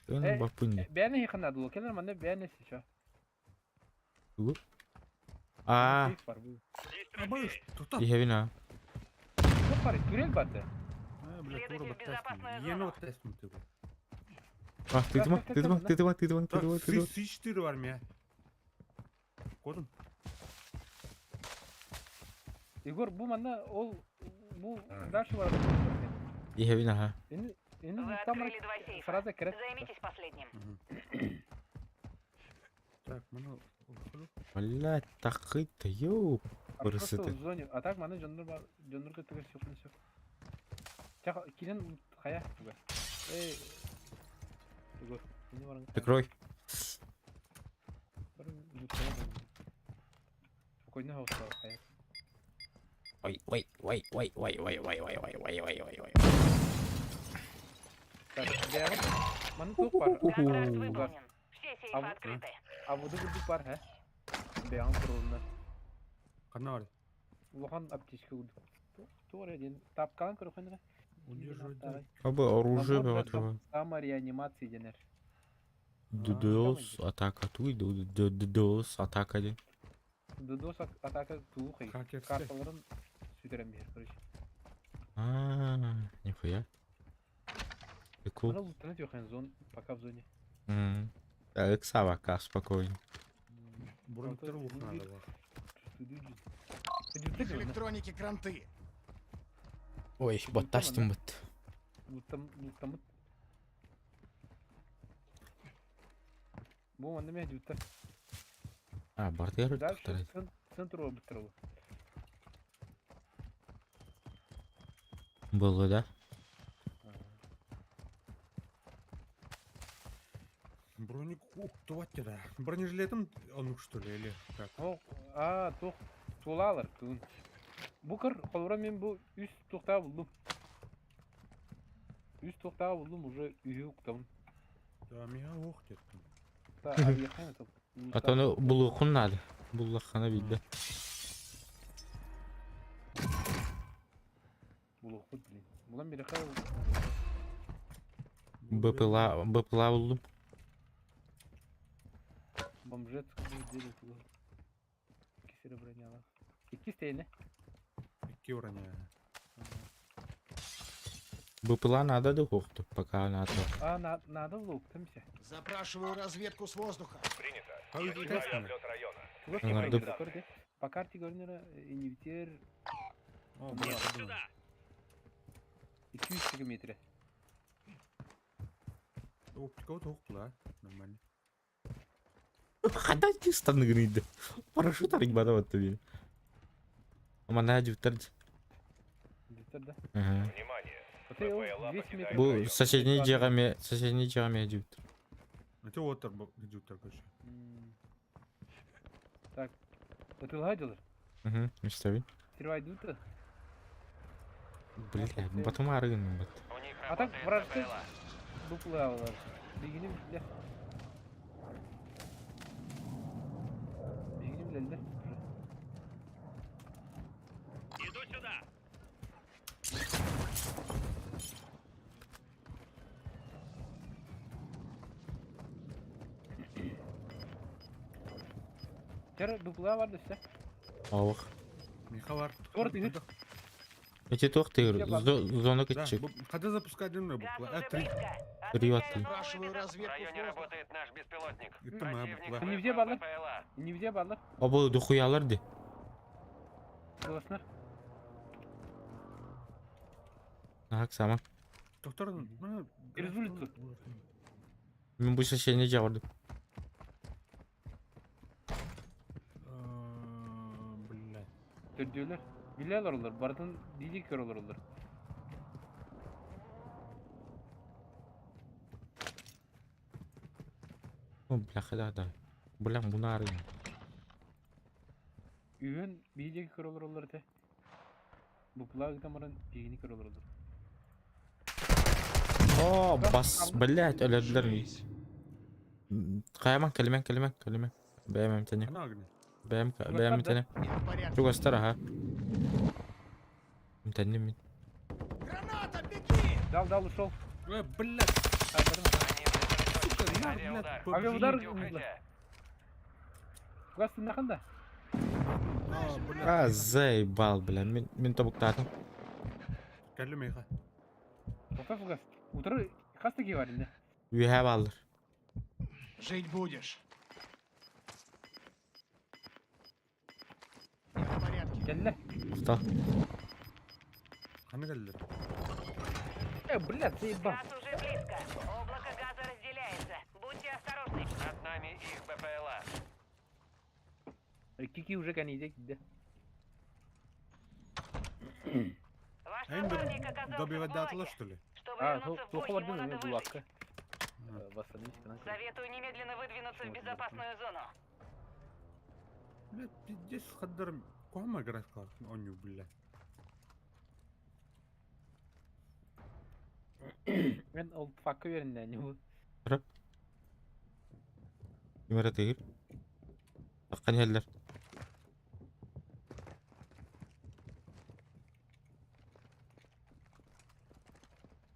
Эн Э, баппыны. Бәне ханады келер манда бәне сича. А, Сейф бар бу. Есть Аба, трофей. тута. иһэбин а. Тук бар, турел бар да. Э, бля, тура Следуйте в баттастым. безопасную Ено зону. баттастым ты. А, тыдыма, тыдыма, тыдыма, тыдыма, Так, тыдыма, тыдыма. С4 бар ме. Кодун. Егор бу манда ол бу дальше бар. Иһэбин аха. Эни эни Вы там открыли два сейфа. сразу кирет. Займитесь последним. Так, мына ухлю. Бля, такыт, ёп. Просто Красоты. в зоне. А так мана жоннор бар, жоннор көтөгөр сөкүн сөк. Чак кирен хая буга. Эй. Егор, эни барың. Прикрой. Спокойно хауса хая. Ой, ой, ой, ой, ой, ой, ой, ой, ой, ой, ой, ой, ой. Так, бәгы мана тук бар. Контракт Уху. выполнен. Все сейфы А вот- открыты. А буду буду бар, хэ? Бәгын турулна. Кана бар. Улахан аптечка уду. Тур один. Тапкалан көрөхөн Удерживать. да. Аба оружие бывает. Самореанимация денер. ДДОС атака туй, ДДОС атака де. ДДОС атака туу хый. Хакерская. Карталарын сүтөрөн бер, короче. А, нихуя. Прикол. Мана лутанат йохэн зон, пока в зоне. М. Так, савака, спокойно. Бронтер ухнада бар. Электроники кранты. Ой, баттастым бит. Лутам, лутамыт. Бу манда мен жутта. А, бартер Дальше центр обыттырылы. Было, да? Броник уктубат да. Бронежилетом оннук что ли или как? Ол аа туох тулаалар туун. Бу кыр холобура мин бу үс туохтаа буллум. Үс туохтаа буллум уже үһү уктабын. Да, миха уох деттим. Та арыйаххын это. А то ону булуоххун наада. Буллаххына биирдэ. Булуохпут блин. Булан бирэхэ БПЛА БПЛА буллум. бомжетскую неделю тугу. Икки сире бронялах. Икки стейне. Икки броня. БПЛА надо да хуохту, пока надо. А, на, надо булуктым се. Запрашиваю разведку с воздуха. Принято. А Я вы читаю честно? облет района. Тугас Надо. көрдө. По карте көрүнөр инвитер О, бля, подумал. 200 километре. Оптика вот охпла, нормально. Хада чисто гниды. Парашют арыйбада вот тебе. Мана дьүттэр. Дитер да. Ага. Внимание! Вот я БПЛА 200 покидает метров. Бу район. соседний дьиэҕэ соседний дьиэҕэ дьүттэр. Это вот дьүттэр, короче. М. Так. Ытылга дылыр. Угу, мечтабин. Сирвайдута. Бля, потом арыгын бат. У них А так работает вражеская- БПЛА. Дуплалар. Бигини биле. Бигини билелер. Иду сюда! Тер дупла бар десе. Аух. Миха бар. Торт игр. Эти туох тыгыр, зона Да, кытчык. когда запускать дымную Газ буква? уже А, три. близко. Три Отмечаю новую Запрашиваю безопасную В разведку с районе воздуха. работает наш беспилотник. Это моя Противник буква. Не вызвал где база? БПЛА. Нивде барлар. Обы духуялар ди. Кыласынар. Нахак сама. Доктор, ну, Через улицу. Мен бу соседний дьиэҕэ бардым. Бля. Төрдүөлөр. Билелер олар. Бардын диди көр олар олар. О, бля, хада да. Бля, буну арыгын. Үйөн биди көр олар олар те. Дупла гытамарын бигини көр олар олар. О, бас, блядь, өлөдүлөр. Каяман, кэлимэн, кэлимэн, кэлимэн. Бэйэм эмтэни. Она огня. Бэйэм, бэйэм эмтэни. Я в порядке. Чугастар, аха. Эмтэнним мин. Граната, беги! Дал дал ушел. Э, блядь, Они сука, сосредоточили на, авиаудар. блядь, Авиаудар Ищите укрытие. Кыластын наханда. А, блядь. А, заебал, бля. Мин, мин тобуктаатым. Кэлли миха. Тоқта фугас. Утыры хаста ки бар инде. Үһэ бааллар. Жить будешь. Я в порядке. Келле. Махтал. Хана кэлли. Э, блядь, заебал. Газ уже близко. Облако газа разделяется. Будьте осторожны. Над нами их БПЛА. Кики уже каниде киде. Ваш Эн напарник оказался в добивать датла, гулаге. что ли? Чтобы А, вернуться в туох бой, бар ему дин, надо выжить. гулакка. Восстановить канал. Советую немедленно выдвинуться в безопасную зону. Блядь, пиздец, хаддар. Куама графика, оню, блядь. Мен ол факка берин не бу. Кимere тыгыр. Таккан хеллер.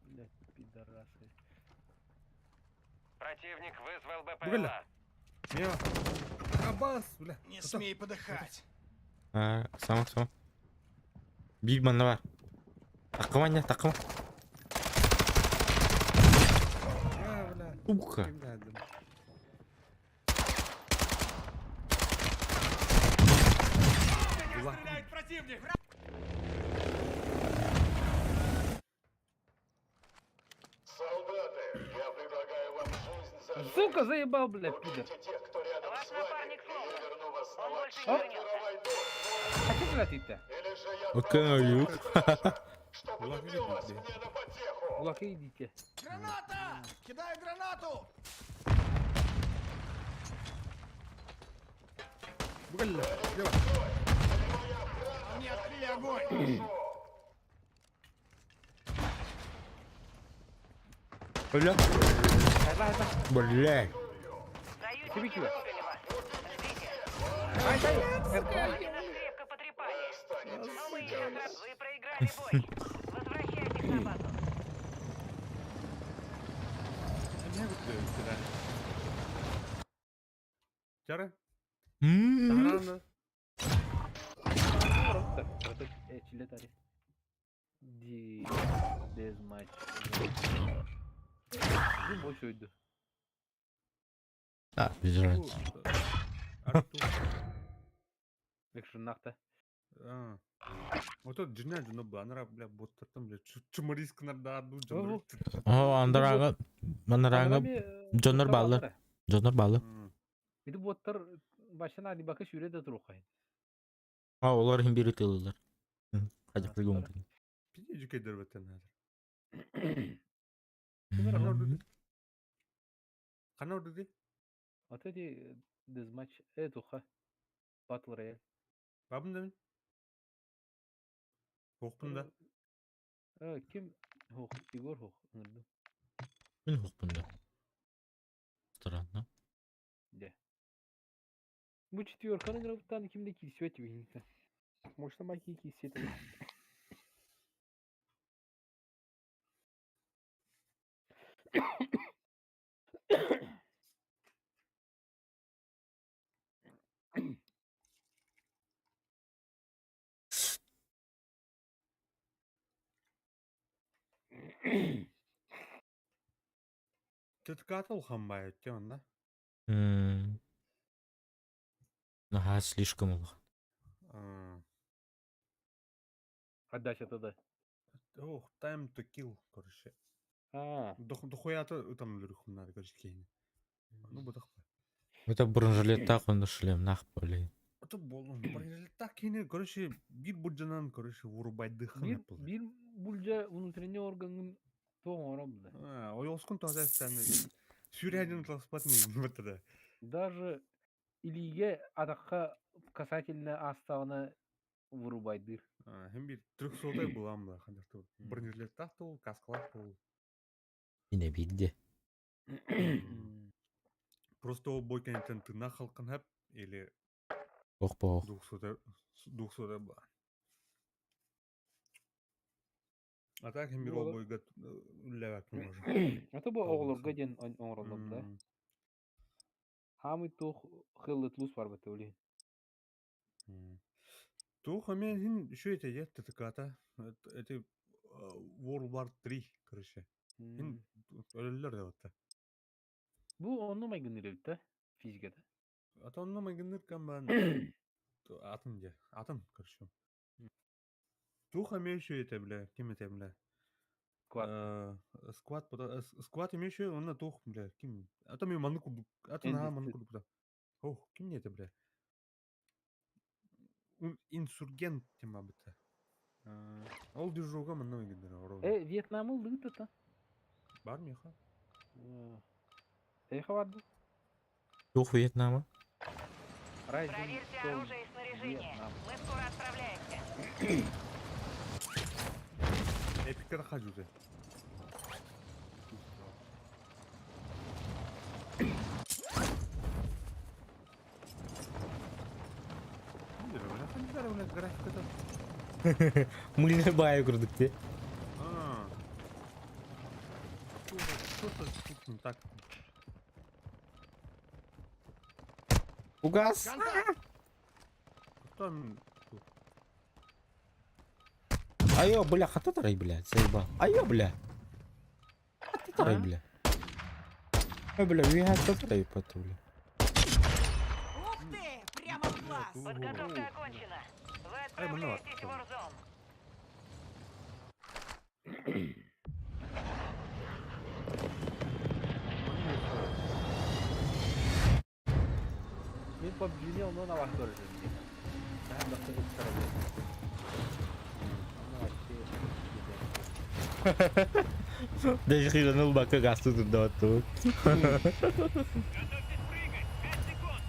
Блядь, пидорасы. Противник вызвал Бля. БПЛА. Миха. Абас, бля. Не Кто? смей подыхать. А, сама, сама. Биир манна бар. Таккаман я, таккама. А, бля. Сука. Ким да. Стреляет противник! Солдаты, я предлагаю вам жизнь за жизнь. Сука, заебал, блядь, пидор. Убейте тех, кто рядом Ваш с вами, напарник или я сломан. верну вас на Он больше не ваш вернется. войну. А что, блядь, ты-то? Или же я Окей, юк. чтобы Лови, любил вас блядь. мне на потеху. Кулаки идите. Граната! Кидаю гранату! Бу кэллэ. Лево. Они открыли огонь! Бля. Бля. Союзники вырубили вас. Ждите. Они нас крепко потрепали. Но мы еще Вы проиграли бой. Возвращайтесь на базу. Чара? М-м-м. А, без разницы. Вот дьиҥэ дьоно бу анара бля боттартан бля чумарис гынардаат бу дьоннор. О, андарааҥҥа анарааҥҥа дьоннор бааллар. Дьоннор бааллар. Ити боттар башына алибака сүүрэ да туруоххайын. А, олор иһин биир ытыалыыллар. Хадьа прыгун. Пиздец дьүкэйдэр бэттэн наадыр. Ханна ордуди? Вот эти дезматч туха Battle Royale. Бабын да мин? Суохпун да. Ким хух Егор хух ыҥырдым. Мин хуохпун да. Странно. Дьэ. Бу четверканы ыҥырабыттаан ким да киирсибэт үһү. Может, маки киирсиэ этэ. Тытката улахан баайы өттө онно. М. Наһаа слишком улахан. Отдача да. Ох, time to kill, короче. А, Дохуята ытан өлөрүххүн короче, киһини. Ну, бытах Это бронежилеттаах уонна шлемнаах блин. Это болон. Бронежилеттаах киһини, короче, биир бурдьанан, короче, вырубайдыххын биир эппыл. биир буулдьа внутренний органын туох оҥорон да. Ойоҕоскун тоҕо эстэн сүүрээдин тыласпат не бытыда. Даже илиигэ атахха касательно аастаҕына вырубайдыыр. Һин биир трехсотай булам ба хандар бронежилеттаах тыл, каскалаах тыл. Инэ биирдэ. Просто ол бой кэнниттэн тыыннаах халкын хап или Ох боох. двухсота ба. А так һин биир ол бойга үллэбэккин уже. А то бу оҕолорго диэн оҥороллор да. Хаамый туох хыллыт лус барбыт улин. Туох эмиэ иһин үчүгэй этэ дьэ ТТК-та. Эти World War 3, короче. Иһин өлөллөр да батта. Бу онно майгынныыр эбит да физиката. А то онно майгынныыр кам атын дьэ, атын, короче. Туох эмиэ үчүгэй этэ бля, ким этэ бля. Squad. Squad, Squad эмиэ үчүгэй, онно туох бля, ким. А то мен маннык курдук, а то наһаа маннык курдук Ох, ким это, бля? Инсургент тема быта. Ол движуга манна выгодно. Э, Вьетнамы ыллыгыт Бар миха. Эхо барды. Туох Вьетнама? Rising Проверьте Storm оружие и снаряжение. Vietnam. Мы скоро отправляемся. Эпикер хажуды. Графиката. Мыльный баайы курдук дии. А. Что-то тут не так. Угас! Кто тут? Айо, бля, хата тарай, бля, заебал. Айо, бля. Хата тарай, бля. Ой, бля, ви хата тарай, пату, бля. Ух ты! Прямо в глаз! Подготовка окончена. Вы отправляетесь в Warzone. Мин PUBG-ни онон авах көрдүм. Наһаа бахта ыттарабын. Даже хираныл бака гасты турдаватту. Готовьтесь прыгать! 5 секунд!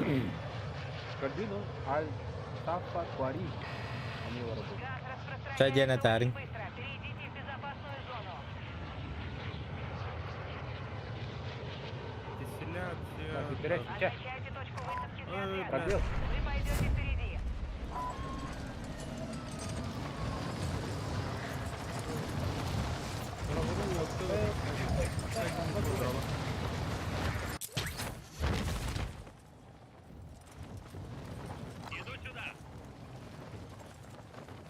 Көрдүүн ол Аль-Таффа Куари эмиэ олоробут. Газ Ча диэн распространяется очень этээриҥ. быстро. Перейдите в безопасную зону. Так, Дистилляция. бүтэрэ чэ. Отмечайте точку высадки для Эй, отряда. Пробел. Вы пойдете впереди.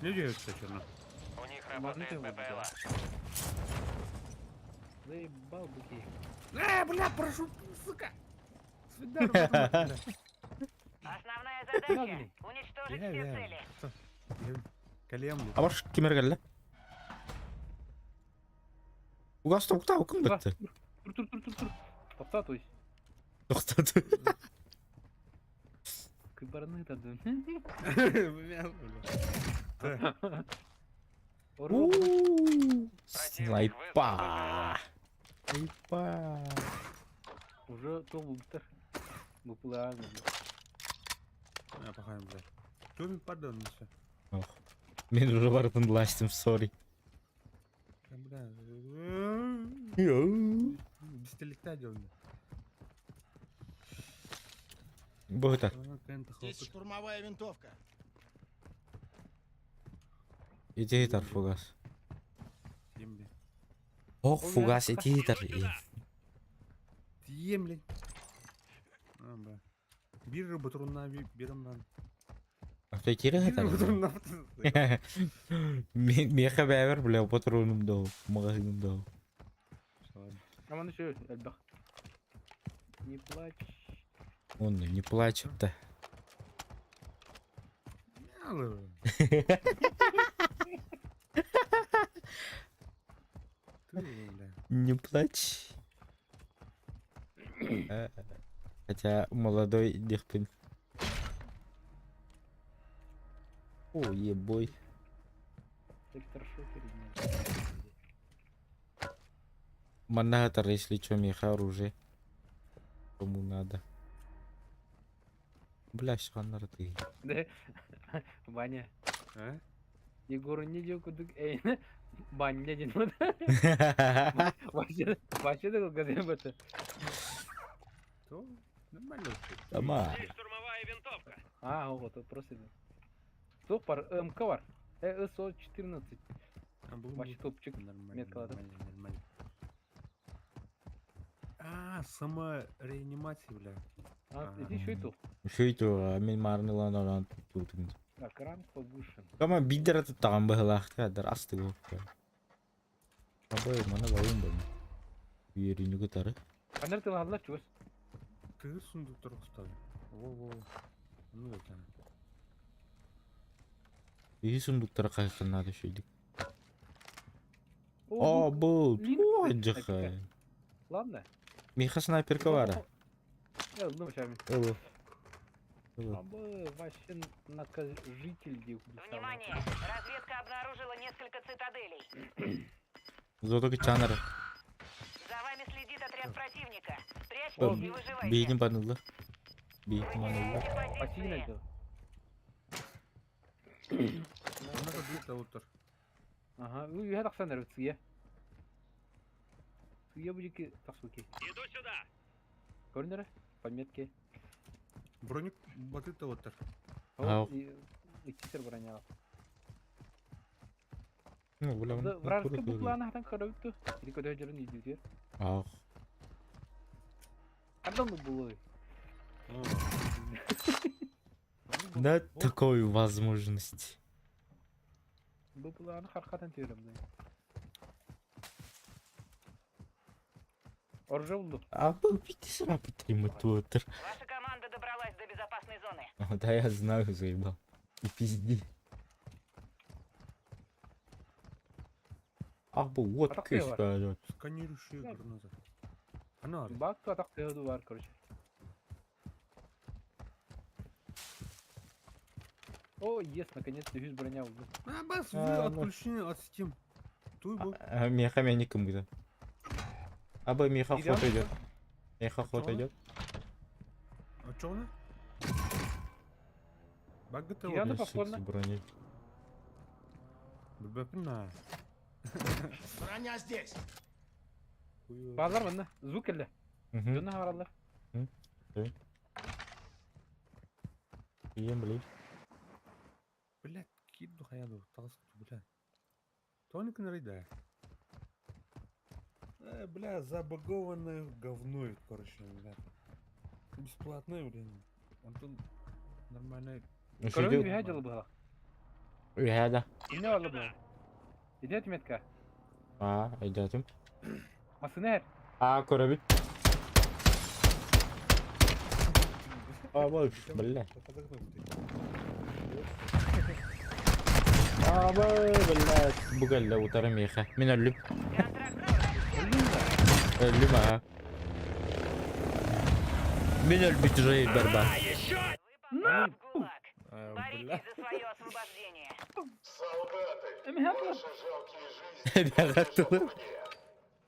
Не дается черно. У них Магниты работает вот, БПЛА. Заебал быки. Бля, прошу, сука! Свидар, бля. Основная задача Нагни. – уничтожить все цели. Калем, Абар кимер кэллэ? Угас токтаа кым Уга. бытты? Тур тур тур тур тур. Тоқта то есть. Токтады. Кыбарны тадын. бля. Ору. Снайпа. Снайпа. Уже то буптар. Буплан. Я похайм, бля. Тут пардон, все. Ох. Мен уже бартын ластым, сори. Бля. Бестеликта делали. Бу так. Здесь штурмовая винтовка. Ити тар фугас. Тем, Ох, фугас ити тар. Тем, А, бля. Бир батруна бирм бан. А то кире Бир тар. батруна. Меха бәбер, бля, патроным дау, магазиным дау. Аман еще эльбах. Не плачь. Он не плачет-то. Не плачь. Хотя молодой дихпин. О, ебой. Электрошокер нет. Манатор, если чё, меха оружие. Кому надо. Бля, шанар ты. Да. Ваня. А? Егору не делал кудык. Эй, Ваня не надо. Вообще, вообще такой газем это. То нормально. Сама. Здесь штурмовая винтовка. А, вот, это просто. Стоп, пар, МК вар. СО-14. Вообще топчик. Нормально, Метка ладно. нормально, нормально. А, самореанимация, бля. А, иди еще и тут. Еще и то, мен марнылан оран тут. Так, ранг повышен. Кама бидер тут там бахлахта дар асты го. Абай мана балым бам. Үйерүнү гытары. Анар ты ладно, чувас. Ты сундук торгуставы. Во-во. Ну это. Үй сундуктар кайкын надо шөйдик. О, О, был. Линк, Ой, снайперка. джаха. Ладно. Миха снайперка вара. Я ну, сейчас. Ылы. Ылы. Абы, вообще накажитель дел. Внимание! Разведка обнаружила несколько цитаделей. Зото чанар. За вами следит отряд противника. Прячьтесь Б- и выживайте. Бейдин банылы. Вы Бейдин банылы. теряете Пассивно позиции. это. Надо бить аутор. Ага, ну я так сам цие. Цие будет тахсуки. Иду сюда. Корнеры, пометки. Броник батыт аутор. Ау. Иккисер броня. Ну, бля, Вражеская буква она там коротко. Или куда я не идет. Ах. А давно было. Да, такой возможности. Буква она хархатан терем. Оружие булду. А был бити срапы твоттер. Ваша команда добралась до безопасной зоны. Да я знаю, заебал. И пизди. Ах, был вот А так ты кыш, Сканирующая граната. Она. Бак атак var, короче. О, есть, наконец-то весь броня булду. А, бас, вы А, ну. отключены от Steam. Туй бу. Меха мяником будет. Абы меха Идём? ход идет. Меха ход Чё? идет. А чё она? Баггыта Кириан да Ящик с повторно. броней. Билбэппин Броня здесь. Баалар манна. Звук кэллэ. Мгм. Дьонно хаалаллар. Ием, блин. Блядь, киирду хайаду, таҕыс бля. Тоник нарыйда. Э, бля, забагованное говно, короче, бля. Бесплатное, блин. Антон нормальный. Көрөн үһэ дьылы быһалах. Үһэ да. Инне барла быһа. Идет метка. Аа, өйдөөтүм. Масына эр. Аа, көрөбүт. Аа, бой, бля. Аа, бой, бля. Бу кэллэ утары миэхэ. Мин өллүм. Өллүм аа. Мин өлбүт уже барба. Вы попали в ГУЛАГ. А, бля. Боритесь за свое освобождение. Солдаты, Эмиһэ ваши жалкие жизни Бяҕаттылы. принадлежат мне.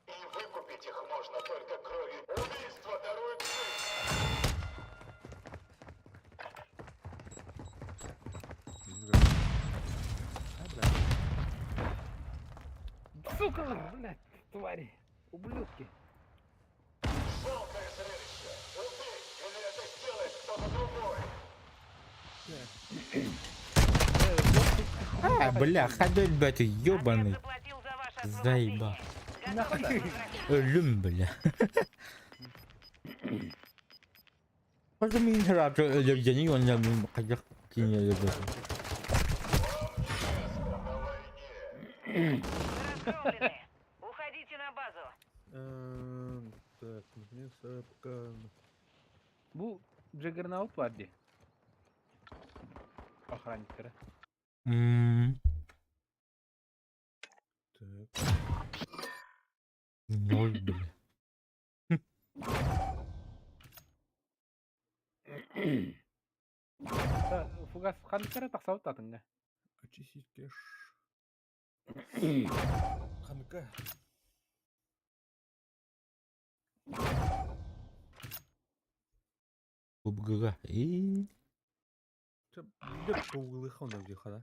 И выкупить их можно только кровью. Убийство дарует жизнь. А, бля. Сука, блядь, твари. Ублюдки. Жалкое зрелище. Убей, или это сделает кто-то другой. Аа, бля, хады өлбөтү, ёбаный. Отряд заплатил за ваше Заебал. освобождение. Готовьтесь возвращаться. Өллүм, бля. Хожу мин храпчы өлөрдени онна мин хайдах кине өлөрдө. Вы разгромлены. Уходите на базу. Так, наконец-то пока... Бу Джаггернаут бар ди. Охранниктары. Мм. Так. Ноль, бля. Та, Фугас ханныктары тахсабыт атыңга. Очистить кэш. Ханка. УБГ. И Чэ, билэр кугулыха онно диэхэ да.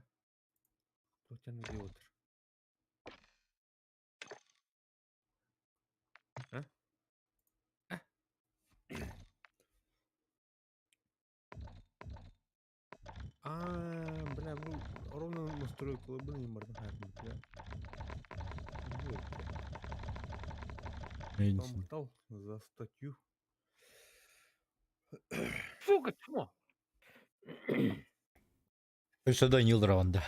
Туохтан диэ А? А, бля, бу ровно настройкалабын бардан хаатын, бля. Менсин. За статью. Сука, чмо. Өссө Данил Раванда.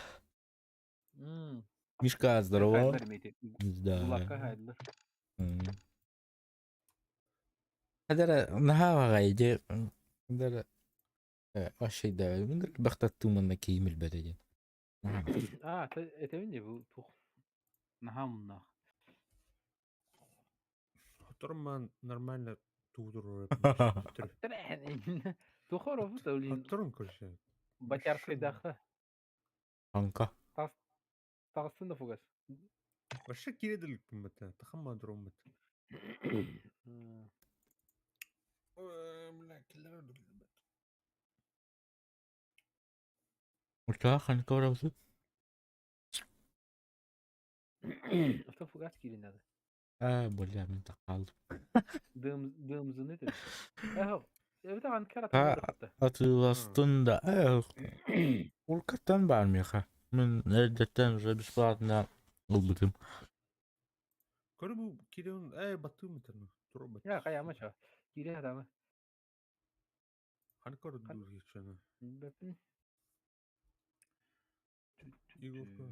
М. Мишка, здорово. Хайдылар мети. Да. Гулакка хайдылар. Хадара наһаа иде хадара вообще да мындыр бахтаттыманна киимил бөтө диэн. А, это не бу тух. Нахамнах. Хоторман нормально туудур. Тухоров блин. Хотторун короче. Батярской даха. Анка. Тағыстын да фугас. Вообще киредилик бата. Тахамма дромбат. М. Бля, киллер Урта ханка барабыз. Авто фугас кирин надо. А, бля, мен тақалдым. Дым дымзыны ты. Эхо. Это анкара А, Атыластын да. Уркаттан бар меха. Мен эрдеттен уже бесплатно ылбытым. Көрү бу киреун э батым метерну. Туробат. Я каяма ча. Кире адамы. Ханкор дургичана. Бәпин. Игорка.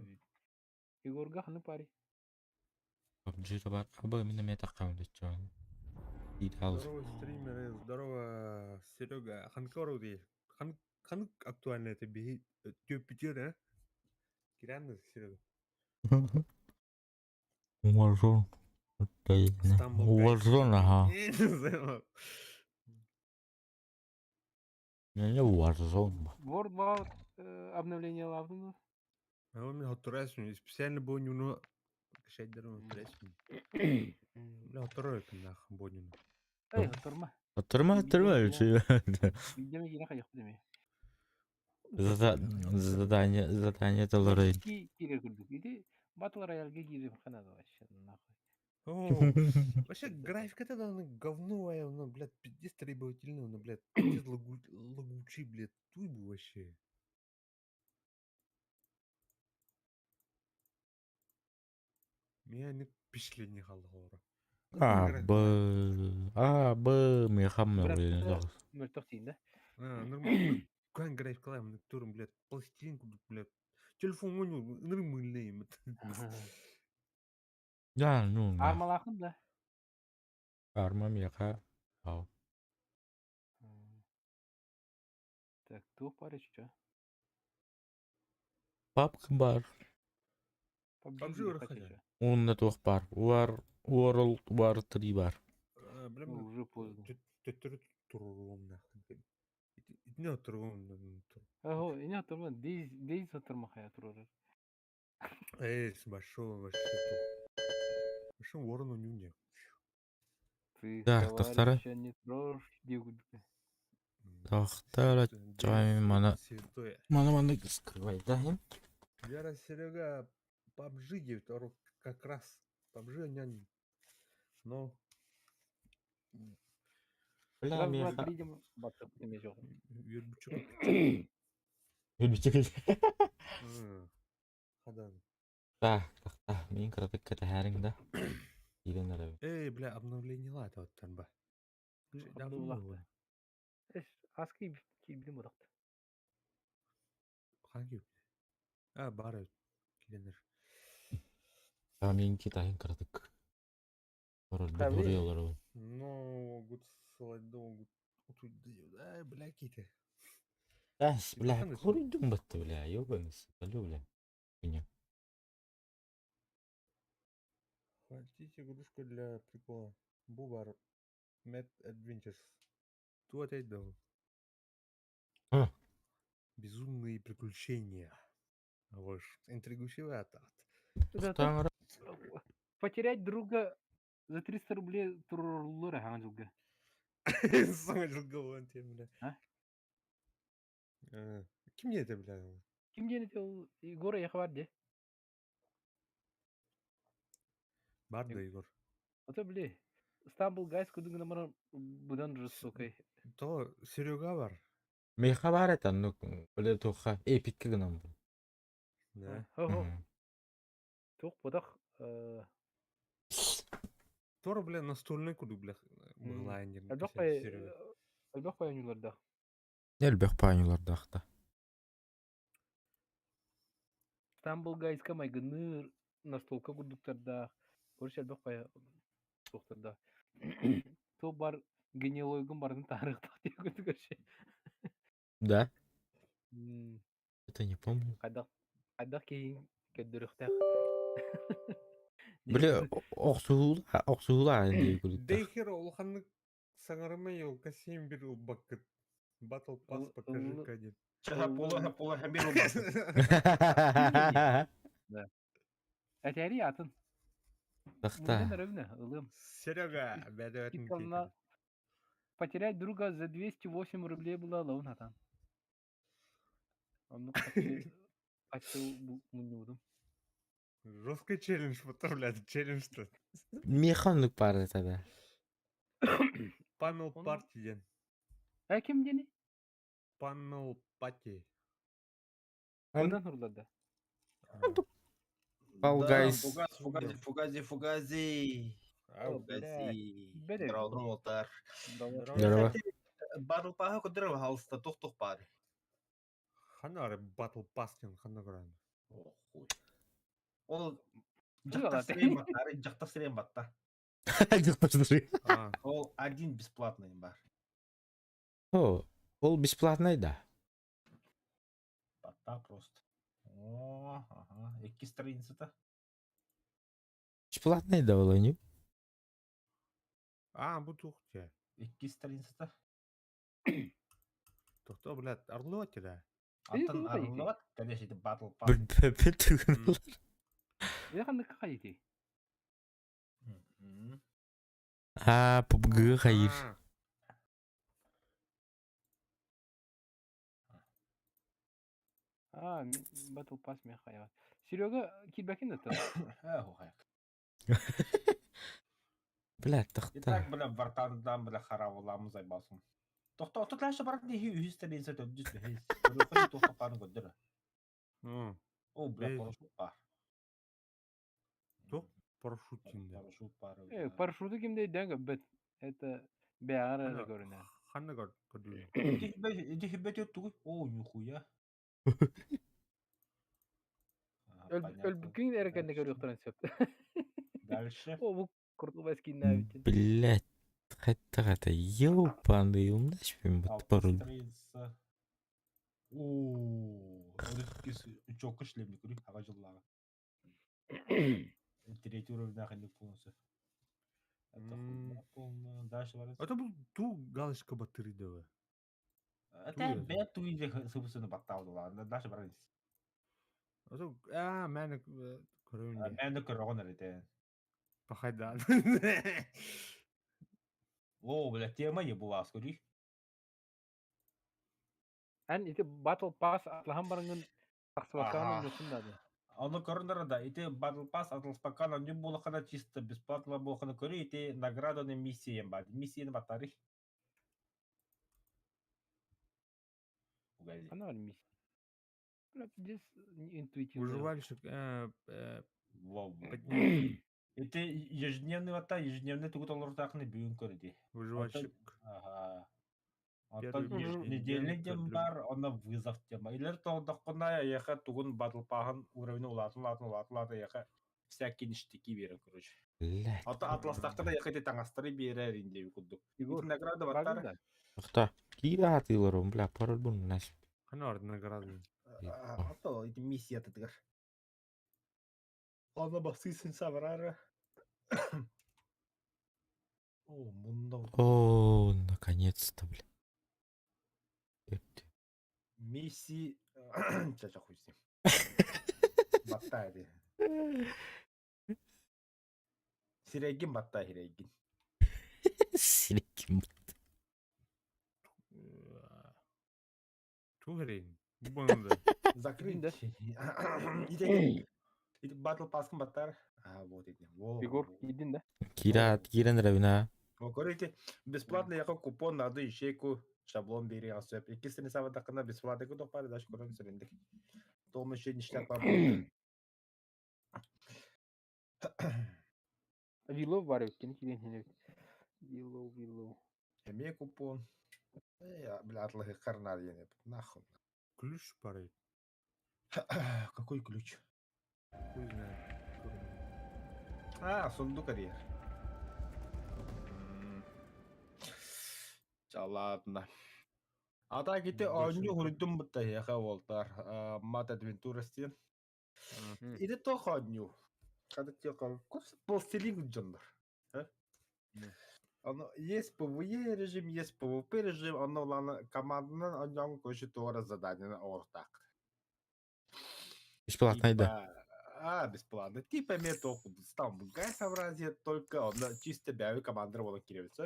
Егорга ханы пари. PUBG бар. Абы мен эме таққам дечен. Идеал. Здорово, стримеры, здорово, Серега. Ханкор ди. Хан хан актуально это би тёпитер, а? Киран Серега. Warzone. Стамбул Warzone, ага. Не знаю. Не Warzone. World War обновление лавны. А он меня хотурасун, специально бонюну кшайдеру хотурасун. Бля, второй нах бонюну. Эй, турма. Оттырма, оттырма, Бидеме кире каяк деме. Задание, задание толорой. Киирэр курдук. Ити Battle Royale-га киириэм ханада вообще нахуй. О, вообще графика-то она говновая, она, блядь, пиздец требовательная, она, блядь, пиздец лагучий, блядь, туй вообще. Меня не впечатление хаалла. А, Б, А, Б, мехам Мөлтөх тиин да? Нормально. Кан графикалар турум, блядь, пластилин курдук, блядь. Телефон оҥо ынырым Да, ну, да. Армалаахын да? Арма меха. Ау. Так, туох бар еще? Папка бар. PUBG хотя. Онна туох бар. War, World War 3 бар. Бля, Ну, уже поздно. Төттөрү туруруом нахуй. Итини отуруом. Ого, ине отурман, дейз дейз отурмахая турар. Эй, большого вообще тут. Вообще ворон у нюня. Ты, Да, тохтара. товарища, не трожь, дегудка. Тохтара, чай, мана. Святое. Мана мана скрывай, да, им? Вера Серега PUBG 9 как раз. PUBG нянь. Но Бля, Раз, два, меха. три, дем, баттық неме жоқ. Вербучок. Хадан. Так, так, так, мин кыратык кэтэһээриҥ да. Киирэн эрэбин. Эй, бля, обновление лата вот там ба. Абдуллах. Эс, аски киирбитим бодохт. Ханги. А, бары. Киленер. А мин китайын кыратык. Король Та, ви- олорбун. Но гуд салайдо гуд. Ай, бля, ките. Эс, бля, Конечно. хоруйдуҥ батта, бля, ёбаный саталю, бля. Хуйня. Хотите игрушку для прикола? Бубар. Mad Adventures. Ту опять дал. А. Безумные приключения. Вот интригующий атат. Тохтааҥ Потерять друга за 300 рублей турурлар хаҥан жылга. Саҥа дьылга буолан тиэм, бля. А? Ким не это, бля? Ким диэн ити ол Егор эйиэхэ бар дии? Бар да, Егор. Ото били Стамбул Гайс кудук гынан баран быдан жестокой. То Серега бар. Меха бар это, ну, бля, туха, эпикке гынан бу. Да. Хо-хо. Мгм. Туох бодох Тор, бля, настольный кудук, бля, М. лайнер. элбэх бай элбэх оонньуулардаах. Элбэх пааньылардаахта. Стамбул Гайска майгынныыр настолка курдуктардаах. Короче, элбэх бай туохтардаах. Туох бар генеалогын барын таарыахтаах диэн курдук короче. Да? М, Это не помню. Хайдах хайдах киһиҥ көрдөрүөхтээх. Бля, охсуһуула, охсуһуула диэн курдуктаах. Дейхер улаханнык саҥарыма елка 7-1 ылбаккыт. Battle Pass покажи кадет. Чаха полаха полаха мир ылбаккыт. Этээри атын. Тахта. Мунньан эрэ ылым. Серега, бәдәвәтин Кикална Потерять друга за 208 рублей было лаун хатан. Оннук хаччы хаччы мунньубутум. Жесткий челлендж, потом, блядь, челлендж-то. Меха оннук баар этэ да. Панел Ону- парти диэн. Э ким диэний? Панел пати. Онтон урларда. Fall Да, Guys. Фугази, фугази, фугази, фугази. А, Фугази. Бэрэ. Здорово, Молтар. Здорово. Battle Pass көтөр халыста тух-тух бар. Ханна Battle Pass диэн ханна көрөн. О, хуй. Ол Туй жактар алат. сирен батта, жактар сирен батта. Жактар А, Ол один бесплатный бар. О, ол бесплатный да. Батта просто. О, ага, икки страница-то. Бесплатный да ол не? а, бу туох дии. Икки страница-то. Тохто, блядь, орло да. Антон туй хайти. арыллыбат, конечно, это Battle Pass. Билбэппит. Э ханнык хайти. Мгм. А, PUBG хайыр. А, А, Battle Pass миэхэ хайаҕа. Серега киирбэккин да Э, хуйак. Бля, И тахта. так, бля, вартандан, бля, харавыламыз айбасын. Тохто, отут баран дихи үһүс страница төрдүс бэһис. Көрүөххэ туохха баарын көрдөрө. О, бля, парашют баар. Туох парашют инде? Парашют баар. Парашюту кимде өйдөөн көрбөт. Это бэйэҕэр эрэ көрүнэр. Ханна көрдүлэр? Иди хиббет тугуй? О, нихуя. Өлбүккүн эрэ кэннэ көрүөхтэрин сөп. Дальше. О, бу курдук эскиннээбитин. Блять, хотя это ёбаный умнашпин вот пароль. Страница. О, чокка шлемник көрүй, аға жыллаға. Третий уровень нахрен полностью. Это хуйня полная. Дальше барасың. Это был ту галочка батырыдова. Это бе ту иде собственно баттаудылар. Дальше барасың. Это а мен көрөйүн. Мен көрөгөн эрите. Пахайда. О, бля, тема не была, скорей. Эн ити Battle Pass атлахан барыңын тахсыбаккаан онносун дады. Ону көрүнөр да, ити Battle Pass атласпаккан онньу буолахана чисто бесплатно буолахана көрүй, ити награданы миссиян бар. Миссияны баттарый. Угази. Ханна бар миссия? Бля, пиздец интуитивно. Выживальщик. Во. Ити ежедневный ватта, ежедневный тугут олортаахны бүгүн көрү Выживальщик. Ага. Оттон недельный дем бар, онно вызов тема. Илер толдоххуна эйиэхэ тугун Battle Pass-ын уровень улаатын улаатын улаатын улаатын эйиэхэ всякие ништяки биэрэр, короче. Блять. Ото атластахтара эйиэхэ ити таҥастары биэрэр индиэби курдук. Егор, Ити награда баттар. багын да. Тахта. Киира атыыларым, бля, пароль бун наш. Ханна бар награда. Ото ити миссия тытыгар. Онно басыйсын сабарара. О, мунда О, наконец-то, бля. Ёпты. миссии... Чача хуй с ним. Баттай ди. Сирегин баттай хирегин. Сиреким. Тугрин. Бу да. Закрыть. Да. Иди. Иди Battle Pass-кын баттар. А, вот иди. Во. Егор, киирдин да? Киира киирэн равина. О, көрү бесплатно яка купон надо ищейку шаблон бери асып. Иккисini сабатакына бесплатно кудок бар, даш көрөн сөрендик. Тома еще ништяк бар. Вилов бар эбит, киирэн хин эбит. Вилов, Вилов. Эме купон. Э, бля, атлахы карнар ене. Нахуй. Ключ пары. Какой ключ? Хуй знает. А, сундук карьер. Ладно. А так ити оонньуу хуруйдум бутта эһиэхэ уолтар Мат Адвентурас диэн. Ити туох оонньуу? Хата тиэхэ пластилин дьоннор. Оно есть PvE режим, есть PvP режим, оно лана команданан оонньоон көшү туора заданиены оҥортаах. Бесплатный, да. Типа, а, бесплатно. Типа мне толку там сообразие, только он чисто бэйэ командир буолан кииребит.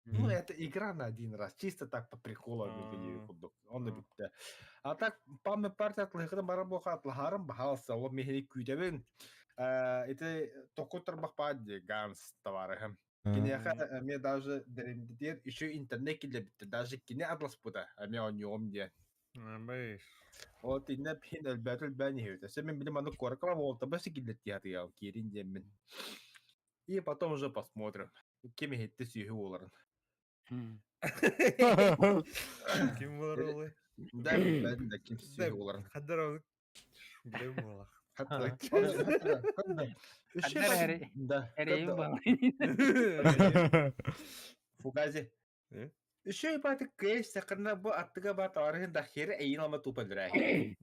Ну, это игра на один раз, чисто так по приколу он бүттэ. А так, памы партия атлыхын баран буоха атлахарым баһалса, ол мехини күүтэбин. Это токутар бахпади Ганс товарыхым. Киниэхэ мне даже дэрендитер еще интернет килебитте, даже кини атласпыта, а мен оньюом диэн. Бэйш. Вот инне пин өлбөт өлбөөн иһэбит. Өссө мин билим аны куоракка буолта бөсө киллэттиһэ тыйаҕым киирин диэммин. И потом уже посмотрим. Ким иһитте сүүһү буоларын. Ким болар олай? Да, билбэтим да ким сүүһү буоларын. Хаддар Билем болах. Хатта. Хаддар Да. Эрэйин бар. Фугази. Э? Еще и баты кэш сакырна бу аттыга бат арыһын да хери эйин алма тупа дүрәһи.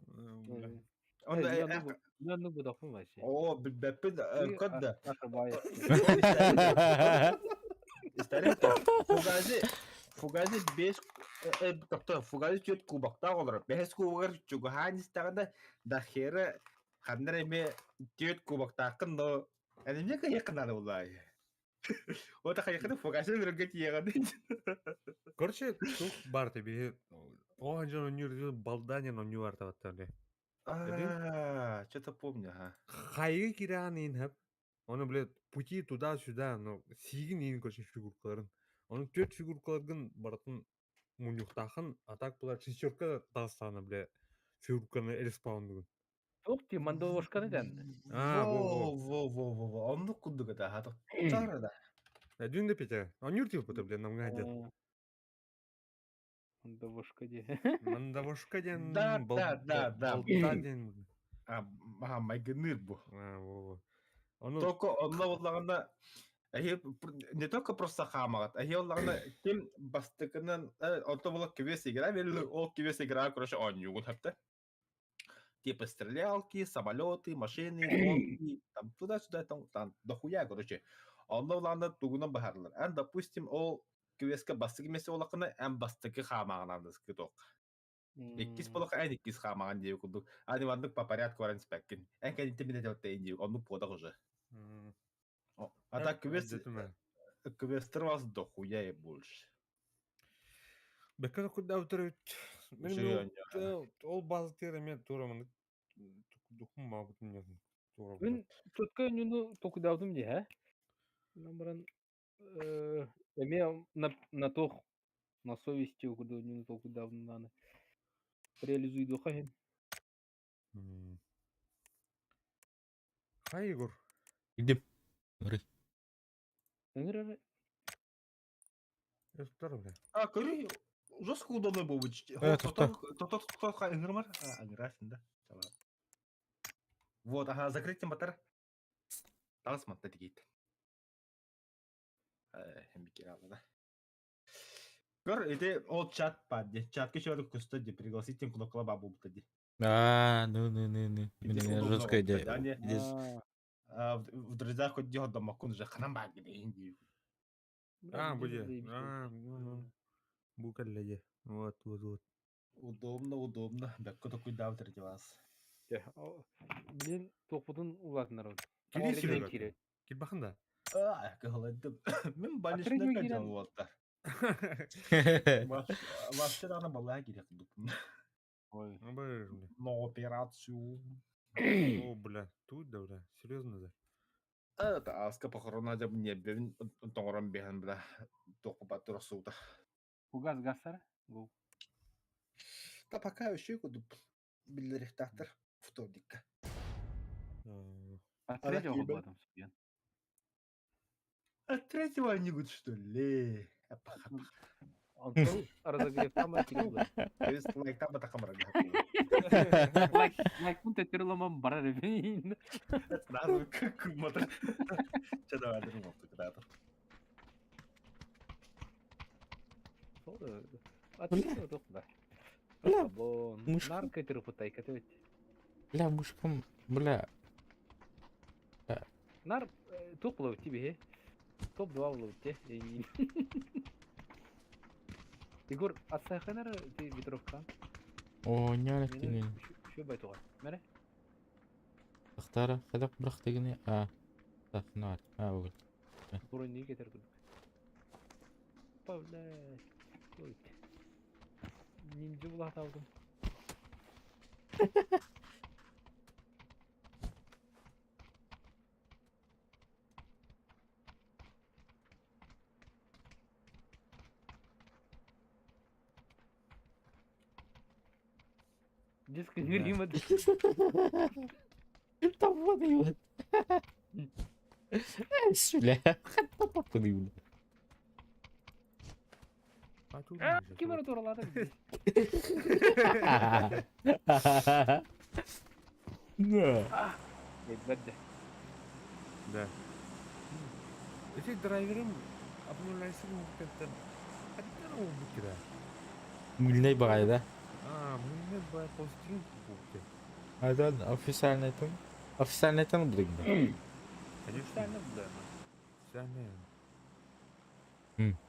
Он Ну, будахпын вообще. О, билбэппин кодда. Истәрин Фугази Фугази бес тобто Фугази түөрт кубоктаах олорор. Бэһэс кубогар чугаһаан истэҕинэ да хери ханна эрэ эмиэ түөрт кубоктааххын но эмиэ кыйыаххын наада буоллаҕай. Вот хайханы фугасы өргө тиэҕин. Короче, тух бар тебе. О, дьон онньуур балданин онньуу артабаттар. А, что-то помню, ага. Хайы кираан иин хэп. Оны, блядь, пути туда-сюда, но сиигин иин короче фигуркаларын. Оны төрт фигуркаларгын баратын мунньухтаахын, а так была шестерка тастана, бля, фигурканы респаундугун. Туох ти мандавошканы дэн. А, во, во. Во, во, во, во, оннук курдук это, ага, тар да. Один да пятя. Онньуур типа, бля, нам гадят. Мандавошка ди. Мандавошка ден, Да, да, да, да. балда ден. А, ага, майгыныр бу. А, во, во. Ону Только онно боллаганда эһи не только просто хаамаҕат, эһи оллаҕына ким бастакынан онто була квест игра берилер, ол квест игра короче оонньуугун хапта. Типа стрелялки, самолеты, машины, гонки, там туда-сюда, там, там дохуя, короче. Онно улаанда тугунан баһарлар. Эн, допустим, ол квестка бастакы месте олақына, эн бастакы хаамаҕынан кыток. Иккис болохо эн иккис хаамаҕан диэби курдук. Ани маннык по порядку баран испэккин. Эн кэнниттэн мин этэ диэби, оннук буотах уже. А так квест, квестер вас дохуя и больше. Бэкэ куда утырыт. Мен ол базы тереме тура маны духум могут мне тура. Мин четко нюну токудаудум ди, ха? Намран эме на на тох на совести куду нюну токудаудум наны. Реализуй духахин. Хай, Егор. Иди. Говори. Ыңыр Эстер, бля. А, көрү, жестко удобно было бы. Тоқта. Да. Вот, ага, закрыть мотор. Талас матта дигит. Да. Көр, ити ол чат падди. Чатка еще көстө ди, пригласить кнопкала бабу ди. А, ну, ну, ну, ну. Иди Блин, удобно жесткая вот, идея. да, не? Здесь А, в друзьях хоть дело дома кун же ханам баги инди. А, буде. А, ну, ну. Бука ляде. Вот, вот, вот. Удобно, удобно. Бәккө такой давтыр вас. Блин, токудун улатын народ. Кири Кири Серега. кири. Кирбахында. А, кыһылайды. Мен больничный тренинг каден кирен. уотта. Вообще дана бала керек кудук. Ой. Ну, бля. На операцию. О, бля, тут да, бля. Серьезно, да? Это аска похорона деп не бен тоңорон бehen бля. Тоқы батыр сута. Угаз гасар. Гол. Та пока еще кудук. Биллерихтактар вторникка. А третьего кибер? года там судья. А третьего они говорят, что ли? Антон разогрев там кирилл. Лайк там это хамра. Лайк лайк пункт терламам барар бин. Сразу как мотор. Че давай, думал, когда-то. Отлично, да. Бля, Бон. мышка. Нарка терпутай, катывать. Бля, мышкам, бля. Нар топ лов тебе. Топ 2 лов те. Егор, отсайханар ты ветровка. О, не тигини. Шо байтуга. Мере? Тахтара, хадак брах тигини. А. Так, нар. А, угол. Бронь кетер кудук. Павла. Ой. Ниндзя булат алдым. Диск Рима. Там вот и вот. Бля, хатта папы А тут А, нельзя, ким вот. туралады? Да. Бәдде. Да. Эти драйверым обнуляйся мукеттен. Хотя убытки, да. Мыльный бай, да? А, мы не бай постин букте. А это официальный там. Официальный там, блин. да. Конечно. Официально да. Официальная.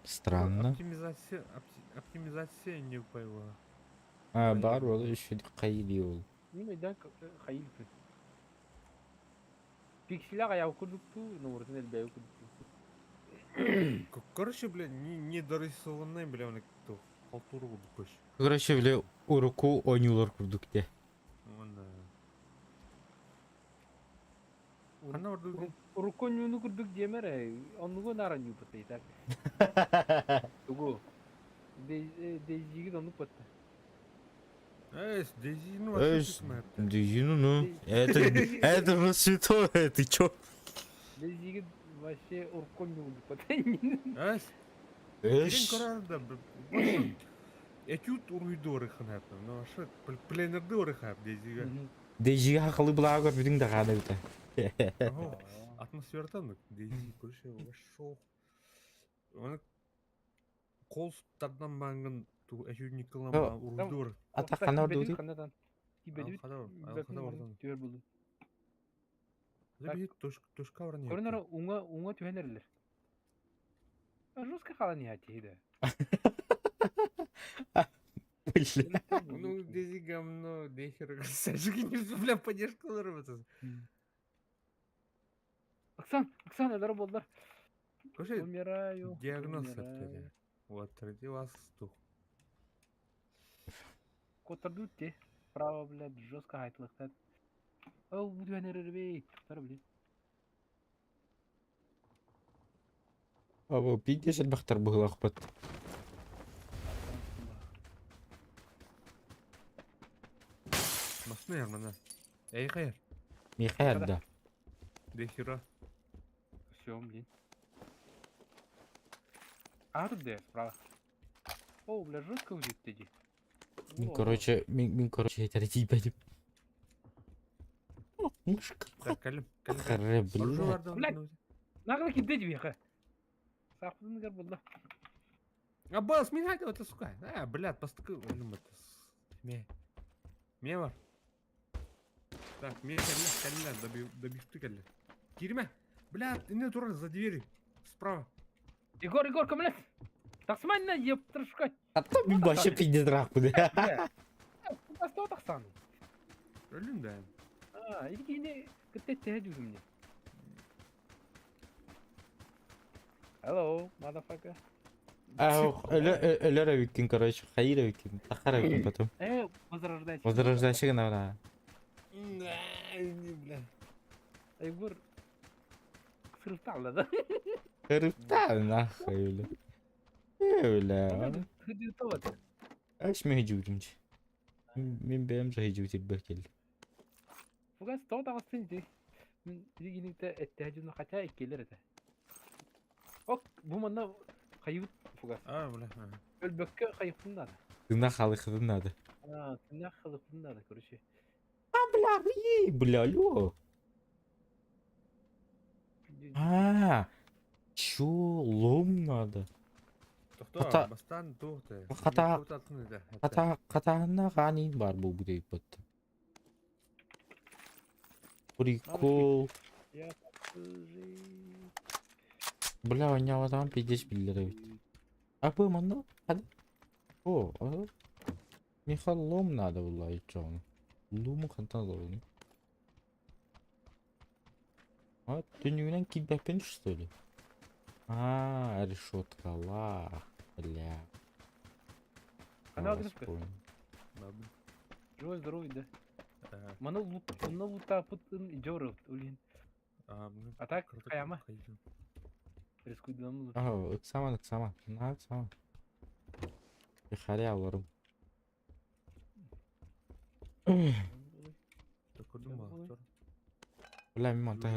Странно. Оптимизация, оптимизация не поняла. А, бар ол еще кайли ол. Неме да хайыл. Пикселя аяу курдукту, но уртын элбәй курдукту. Короче, бля, не, не дорисованный, бля, он кто халтура курдук көш. Короче, бля, уруку оонньуулар курдук те. Уонна Ханна орду Урукку ньууну курдук диэмэр оннугу наара ньууппут так. Тугу? Дейзигит оннук батта. Эй, Дейзи, ну вообще Дейзи, ну, ну. Это, это же святое, ты чё? Дейзигит вообще урукку ньууну батта. Эй, Эш. Этюд уруйду орыханап, но вообще пленерды орыхап Дейзига. Дейзига хақылы былаға көрбүтүң да хаана бүта. Атмосфератан Дейзи, короче, вообще. Оны кол тардан маңын ту этюдник кылама уруйду. Ата хана орду ди. Түөр булду. Точка орны. Көрүнөр уңа уңа түһэнерлер. Жестко халан я тиде. Бля. Ну, Дейзи говно, нехер. Сашки не бля, поддержка ларыбытыз. Оксан, Оксан, элер болдур. Короче, Умираю. диагноз умираю. Вот, третий вас тух. Котырду те. Право, блядь, жестко хайтлыктат. Ол бу түһэнер бей. Тар, блядь. Або пиздец элбэхтэр быһыылаахпыт. Масны ярмана. Эй, хайр. Михаил да. Дехера. Все, блин. А тут где? Справа. О, бля, жестко будет иди. Мин, короче, мин, мин, короче, этэр тиийбэтим. Мышка. Так, калим, калим. Харе, блядь. Блядь. Нагла кидде дибиха. Сахпын гар булда. Аббас, мин хайда это сука. А, блядь, постыкы. Өлім это. Ме. Ме бар. Так, ме кәллә, кәллә, добивты кәллә. Кирме. Блядь, инде туры за дверью. Справа. Егор, Егор, ком Тахсман ептырышка. Ата мин вообще пиздец рахпын. Баста тахсан. Өлім да. А, илгине кытте жүзүмне. Hello, motherfucker. Өлөр эбиккин, короче, хайыр эбиккин, тахар эбиккин потом. Возрождайся. Возрождайся гына Да, бля. Егор сырыпталла да. Хырыптал нахуй, бля. Бля. Аш мен хижибитим чи. Мин бэйэм же хижибит ирбэр кэлли. Фугас тоҕо таҕыстын ити. Мин илигиникте эттэһэ хотя иккилер этэ. Ок, бу манна хайыбыт фугас. А, бля. Өлбөккө хайыппын надо. Тына халыхытын надо. А, тына халыппын надо, короче. А, бля, ей, бля, алло. А, чё, лом надо? Тохто, бастан тухты. Хата, хата, хатаанна хаанин бар бу бут. Прикол. Бля, оонньообатаҕым пиздец биллэр эбит. А бу манна О, а миэхэ лом надо булла иччоҕуна. Лому хантан ылабыный? А, түннүгүнэн киирбэппин что ли? А, решеткалаах, бля. Она Вас грибка. понял. Живой, здоровый, да. Маны лут, маны лутаапытын идёры, улин. А так, хайама. Рискуйдам лут. Аа, ыксаман, ыксаман. На, ыксаман. Харя аларым. Бля, мин манта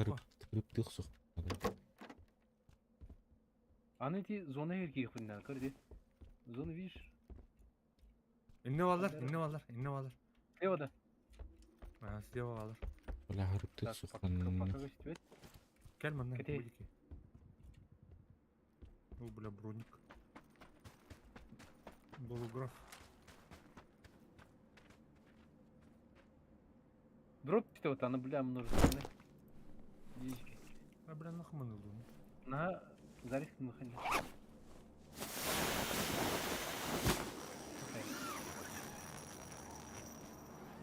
хырыптыах сух. Аны ти зона киирхүннэ, көрдü. Зону видишь? Инне баллар, инне баллар, инне баллар. Слева да. А, слева баллар. Бля, хырыптыах сух. Кэл манна, Кэтэй. будики. О, бля, броник. Голограф. Дроп вот она, бля, множественная. Дички. А, бля, нахуй мы надо. На зарис махали.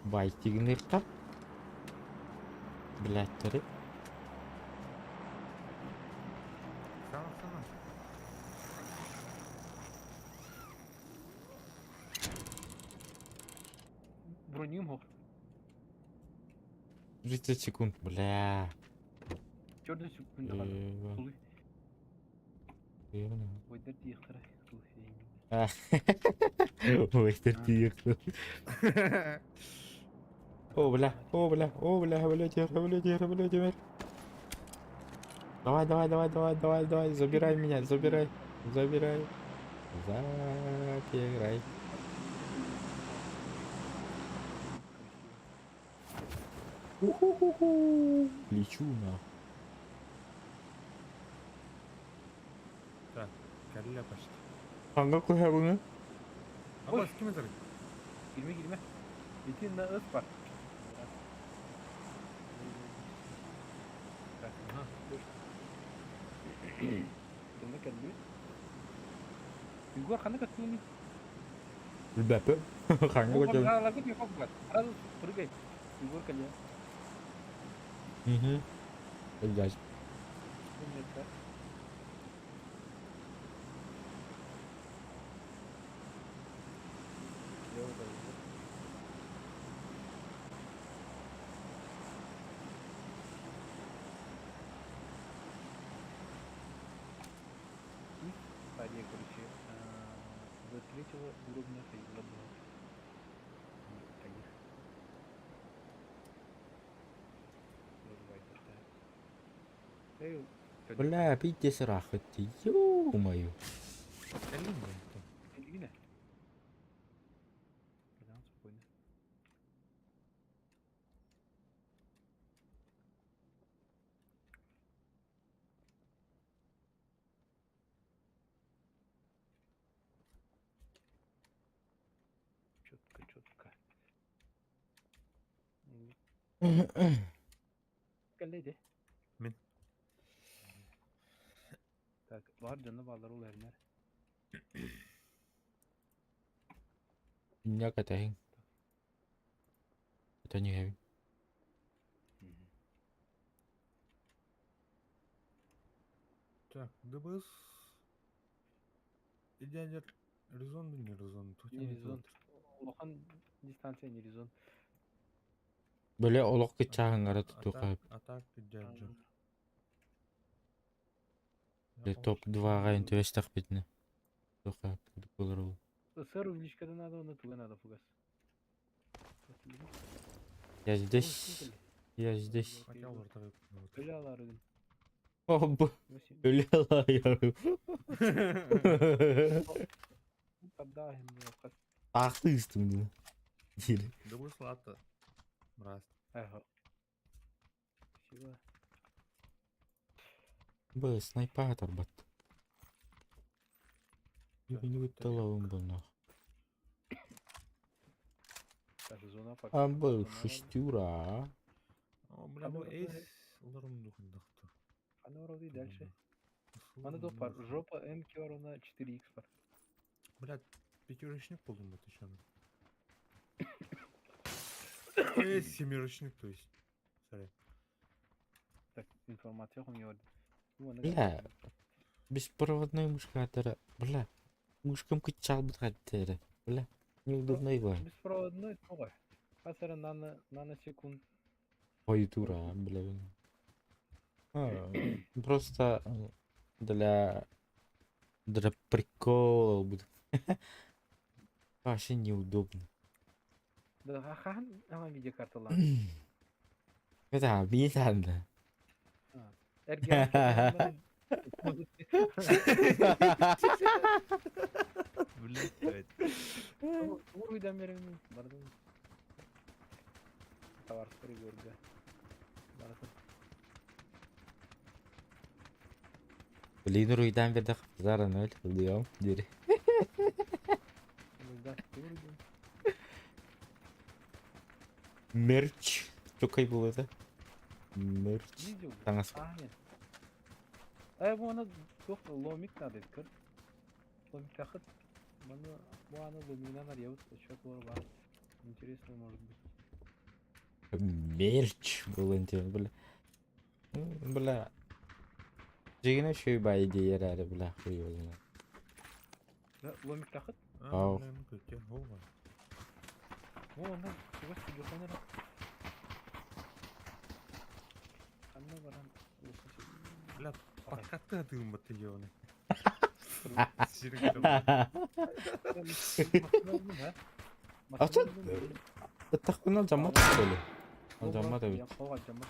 Байтигин иртап. Блядь, төрү. Александр. Бронюм хох. 30 секунд, бля. Чёрный секунд хаалла. Еба, Тулуй. еба. Ойдар тиийиэхтэрэ. Ой, тиийиэхтэрэ. О, бля, о, бля, о, бля, бля, тихо, бля, тихо, бля, тихо. Давай, давай, давай, давай, давай, давай, забирай меня, забирай, забирай. Забирай. Уху-ху-ху. Лечу на. Так, кэллэ почти. Ханга куһабыҥы? Абас ким этэр? Киирмэ киирмэ. Итиннэ ыт бар. Так, Ага. Дьонно кэллибит. Егор ханна көттүҥүй? Билбэппин. Ханга көтөбүн? Сразу прыгай. Егор кэлиэ. Угу. Блядь. Умница. Лево дорогу. Стадия, короче, до третьего уровня ходила была. Таких. Бля, пиздец рахати. Ё-моё. Кэллиҥ дуо? Илгине. Бля, спокойно. Четко, четко. Кэллэ Мин. Так, бар дьоно бааллар ол эрнэр. Инньэ кэтэһиҥ. Көтөн иһэбин. Так, ДБС. Идеалер резон да не резон? Тут Не резон. Улахан дистанция не резон. Бля, олох кыччааһыҥҥара тутуохха Атак идеалер. Бля, топ-2-ҕа интэриэстэхпитинэ. Туохха курдук буолар ол. Сэр увеличка надо, но туга надо фугас. Я здесь. Я здесь. Хотя олордор Өлө аларыгын. О, б... Өлө аларыгын. Поддаһын хас. Ахты истим дии. Диир. ДБС лата. Мраз. Ага. Спасибо. Б, снайпатор бат. Не талабым был Так, зона пока. А был шестюра. О, бля, бу эйс олорум духундахты. Аны вроде дальше. Аны до пар. Жопа МК на 4х бар. Бля, пятерочник болдум бу ты Семерочник, то есть. Сори. Так, информация у Бля, беспроводной мышка Бля, мышкам кычал бутхаттера. Бля, неудобно его. Беспроводной тоҕой. Хасара нано наносекунд. Ой, дура, бля. А, просто для прикола будет. Вообще неудобно. Да, хахан ама видеокарталар. Это обидно. Эрген. Блядь. Уруйдан беремин. Бардым. Товар пригорга. Баратын. Блин, уруйдан бердэх зара ноль, ылыам дири. Да, уруйдан. Мерч. Чокай был это. Мерч. Видео. Таҥас. А, нет. А бу туох ломик надо кыр. Ломик тахыт. Маны бу аны ломигынан арыйабыт. Счет бар. Интересно может быть. Мерч был интересно, бля. Ну, Бля. Дьигинэ шүй бай диэр эрэ бля хуй болуна. Ломик тахыт. Ау. О, онно чугас телефон эрэ. Ханна баран Бля, подкатты атыым бат телефоны. Ача Тахпына жаммат söyle. Жаммат эбит. Жаммат.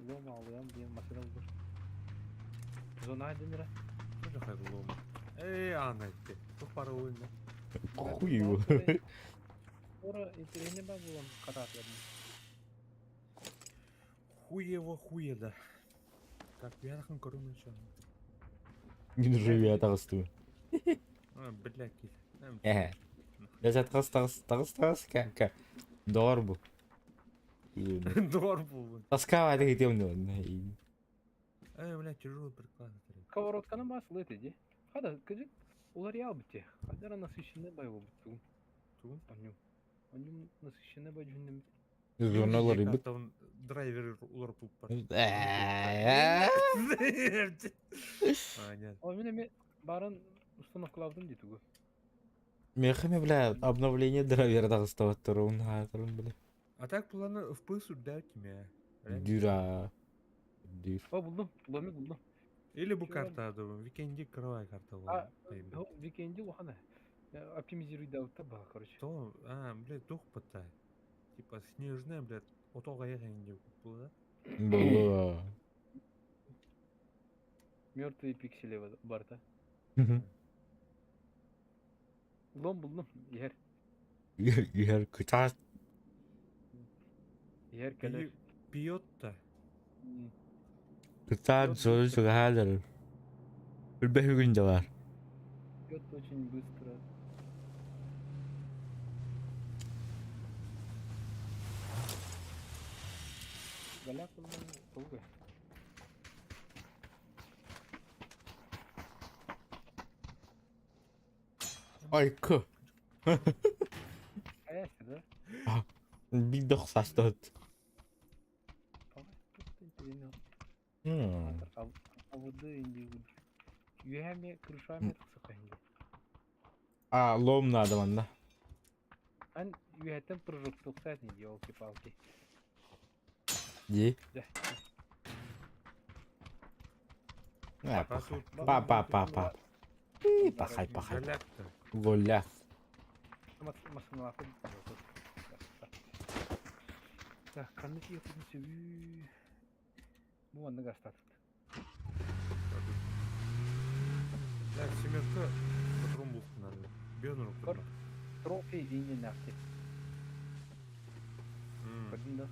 Лом алыам диэн машина булur. Зона динера. Тоже хайгулом. Эй, ана этти. Тух пара ойна. Хуй его. Ора интересне ба булан катат Хуево хуе да. Так, я нахын көрүм еще. Мин живи атагыстым. А, бля, кит. Э. Ләззат тагыс тагыс тагыс тагыс ка ка. Дор бу. Дор бу. Тоска это где он? Эй, бля, тяжелый приклад. Сковородканы басыл эти Хада, скажи, улар бите. Хадара насыщенный бай бу. Ту? Аню. Аню насыщенный бай жүннем. Журнал рыбы. Там драйвер улар пуппар. Э. А, нет. О, мен эме барын установкалавдым дейт угу. Мехами, бля, обновление драйвера тагыстабат турун хатырын, бля. А так планы в пысу дать тебе. Дюра. Дюр. О, булдум. Ломик булдум. Или бу Чё? карта, думаю, викенди кровая карта А, была. Эй, бля. Викенди ухана. Оптимизируй да таба, короче. То, а, блядь, дух потай. Типа снежная, блядь, отога еханди было, да? Было. Мертвые пиксели барта. Лом булдум. Ер. Ер кытат. Ер келер. Пьет-то. Кытат зор сугадыр. Үлбәһүгүн да бар. Пьет очень быстро. Голяк долго. Айкы. А да? Бик дохсастат. Тут интересно. М. А инди Юхами крышами тықсықайынды. А, лом надо манна. Ан юхаттан прыжок тоқсат не елки-палки. Ди. Да. А, А пахай. тут Па па па па. И пахай пахай. Голяк-то. Голя. Машиналарды Так, қандай тиетін сөбі. Бу манны гастат. Так, семерка патрон булк надо. Бенур Кор. Трофей инде нахти. Көрдің да?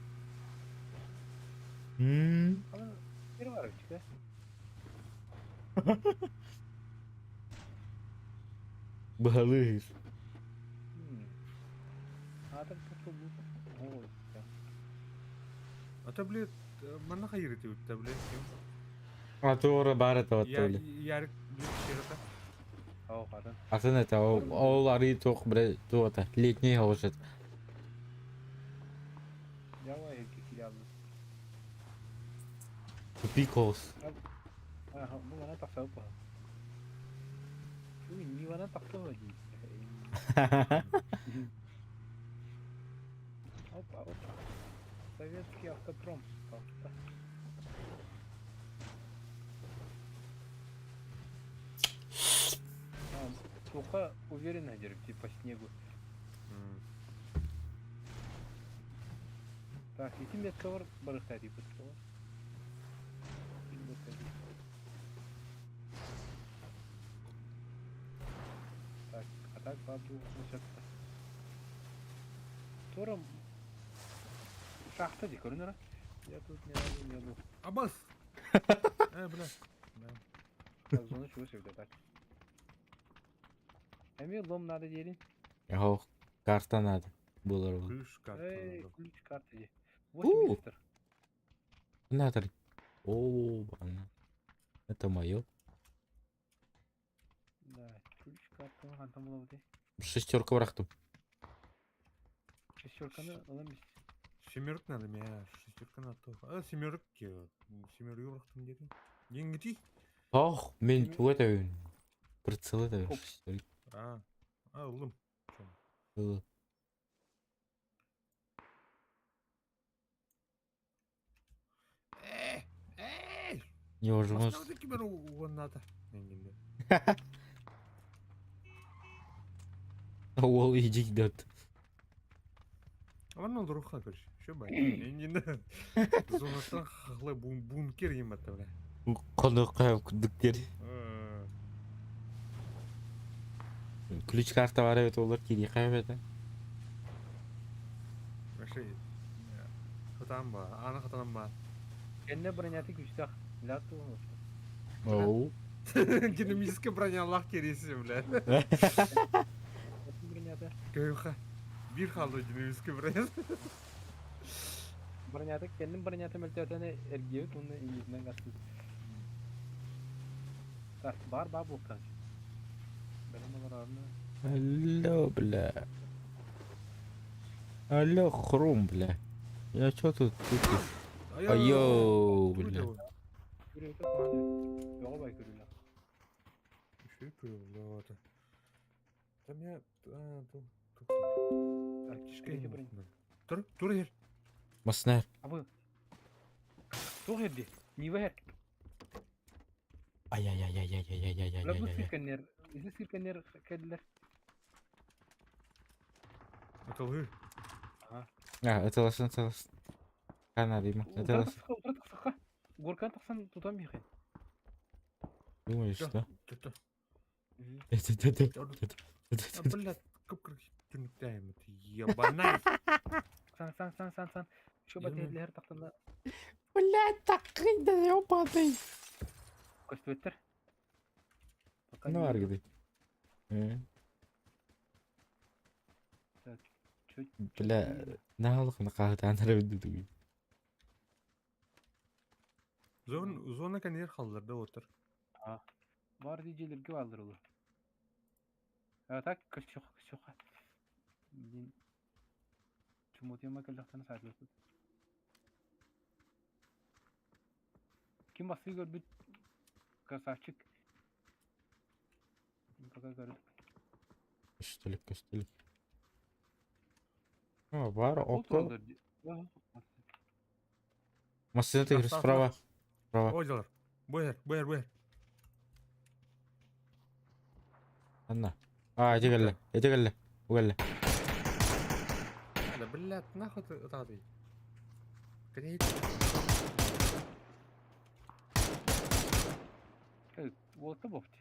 М. Ана бер бар өчкө. Балыш. Атыр туту бу. Ой. А то, блядь, манна хайры ты өтті, блядь. А тура бар это вот Я, толи. ярик, блядь, черта. Ау, қатын. Атын это ол ары тоқ бір туата летний хоошет. Давай кирябыз. Тупик хоос. Ага, бу мана тақсап ба. Үй, не вана тақсап дейт. Опа, опа. Советский автопром. Палта. А, Туха уверенно держит по снегу. Так, ити метка бар барыхта дейт. Так, а так бабу насетта. Тором шахта ди көрүнөр. Я тут ни разу не был. Абас! Э, бля. Да. Так, зону чего всегда так. Эми лом надо делить. Ох, карта надо. Булар ол. Ключ карта Эй, надо. ключ карты ди. У. 8 метр. Надо. О, бана. Это мое. Да, ключ карты кантан болобу Шестерка барахтым. Шестерканы алам биз. Семерок надо, меня шестерка надо. А, семерок, семерок рахтым дедим. Деньги ти. Ох, мин тугу этэбин? Прицел этэбин. А, а, ыллым. Ыл. Э, э! Невозможно. Маскалды кимер уонната. Уол иди дат. Аман олоруха, короче. Еще бай. Эңгинде. Зонаттан хахлай бункер ем атта, бля. Конок курдук дер. Ключ карта бар эбит олар кириэхэ эбэтэ. Вообще, хатан ба, аны хатан ба. Кэннэ броняты күүстээх. Лят туһун. Оу. Динамическая броня Аллах кереси, бля. Бронята. Көйха. Бир халды динамическая броня. Бронята кэннин бронята мөлтөөтөнө эргиэбит уонна илиитинэн гастыт. Так, бар бар буолтаан. Бэлэм олорорну. Алло, бля. Алло, хрум, бля. Я чё тут? тут? Айо, бля. Көрүөтэ куһаҕан эбит. Бөҕө бай көрүүлээх. Еще и бля, это. Там я... А, тут... Так, Кишка эти бронь. Тур, тур ер. Маснар. Абы. Туох эрди? Нива эр. Бу Ай-яй-яй-яй-яй-яй-яй-яй-яй. сиркэннэр, ити сиркэннэр кэллэр. Это лы. А, это ласын, это ласын. Кана дима, это Утра ласын. тахсаха, утра тахсаха. Горкан тахсан тутан биэхин. Думаешь, что? Это... Это, это, это, это, А, это. блядь, кып-кырк түнүктәйм, ебанай. Сан сан сан сан сан. Еще Юрмэ. батырлар тахтана Блядь, такой да ёбаный. көстүбэттэр. Пока Ну, не аргыды. Э, Так, чуть Бля, наалых на каһытаанара бүдүгүй. Зон, зона конвейер халларда отыр. Бар диджейлерге баалар олар. А так көстүөх көстүөх. Блин. Чумотума кэллэхтэн саатылыппыт. Ким басыы көрбүт красавчик. Пока көрдүк. Көстөлүк, көстөлүк. А, бар, Ол окко. тураллар ди- Ага. Машина ты Красавчик. справа. Справа. Ой, Буэр, буэр, буэр. Анна. А, эти кэллэ, эти кэллэ. Бу кэллэ. Да, блядь, нахуй ты ытаатый. Кәне Э, Уолта буолбут.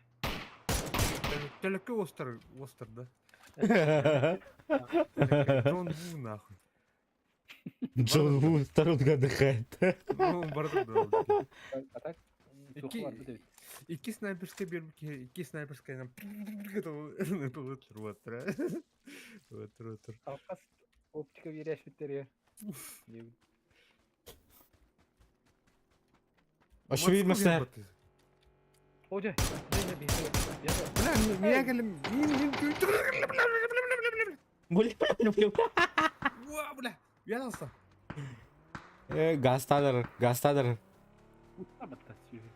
Телеке остыр, остыр, да. Джон Ву, нахуй. Джон Ву сторонка отдыхает. Ну, бардак да. А так Икки- туох барбыт эбит. Икки снайперская бербики, икки снайперская нам. Это вот, вот, вот, вот. Алкас оптика биэрээшпиттериэ. Ошо бир машина. О, дьэ, дьэ, дьэ, биһиги. Дьэ, Бля, меня кэлим, мин, мин, Бля, бля, бля. Уа, бля, я алса. Э, гастадыр, гастадыр. утта батта сүүһү.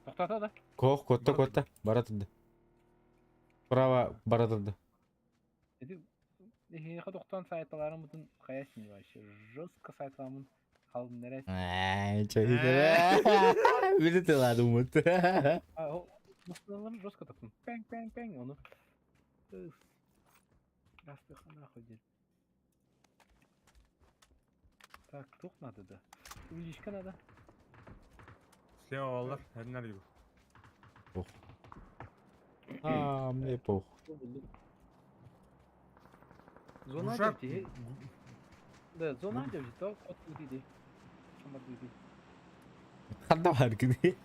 Тохтоото да. Кох, котта, Бара котта. Бара турда. Право, бара турда. Ити эһиэхэ тохтоон саайталаарыммытын хайа син вообще жестко саайталаммын халыннара. Ай, чё Видите, ладно, вот. А, ол массыналарын жестко таптым. Пэнг пэнг пэнг ону. Ыс. Растыха нахуй диэн. Так, туох надо да? Уличка надо. Слева алар, эрнер gibi. А, мне пох. Зона Глушак. дьэ. Да, зона дьэ, то кот диди. Чамар диди. Ханна бар кини.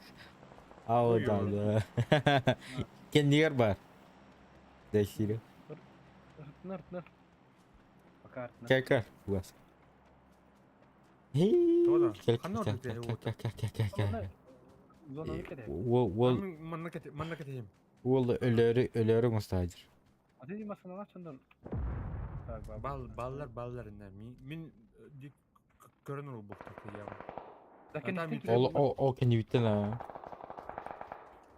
Ау, да, да. Кеннигер бар. Да, сири. Артынар, артынар. Пока артынар. Кәкәр, бугас. Тода. Кел, Ханна кел, орда кел, вот. кел, кел, кел, кел, кел. Зонаны кэтэһэ. Ол, ол, Манна кете, манна кетейим. ол өлөрү, өлөрү мустаажыр. Аты ди масыналар чоннор. Так, бар. Бал, баллар, баллар инне. Мин, мин дик көрөн ол бухта я. Ол ол ол кэннибиттэн аа.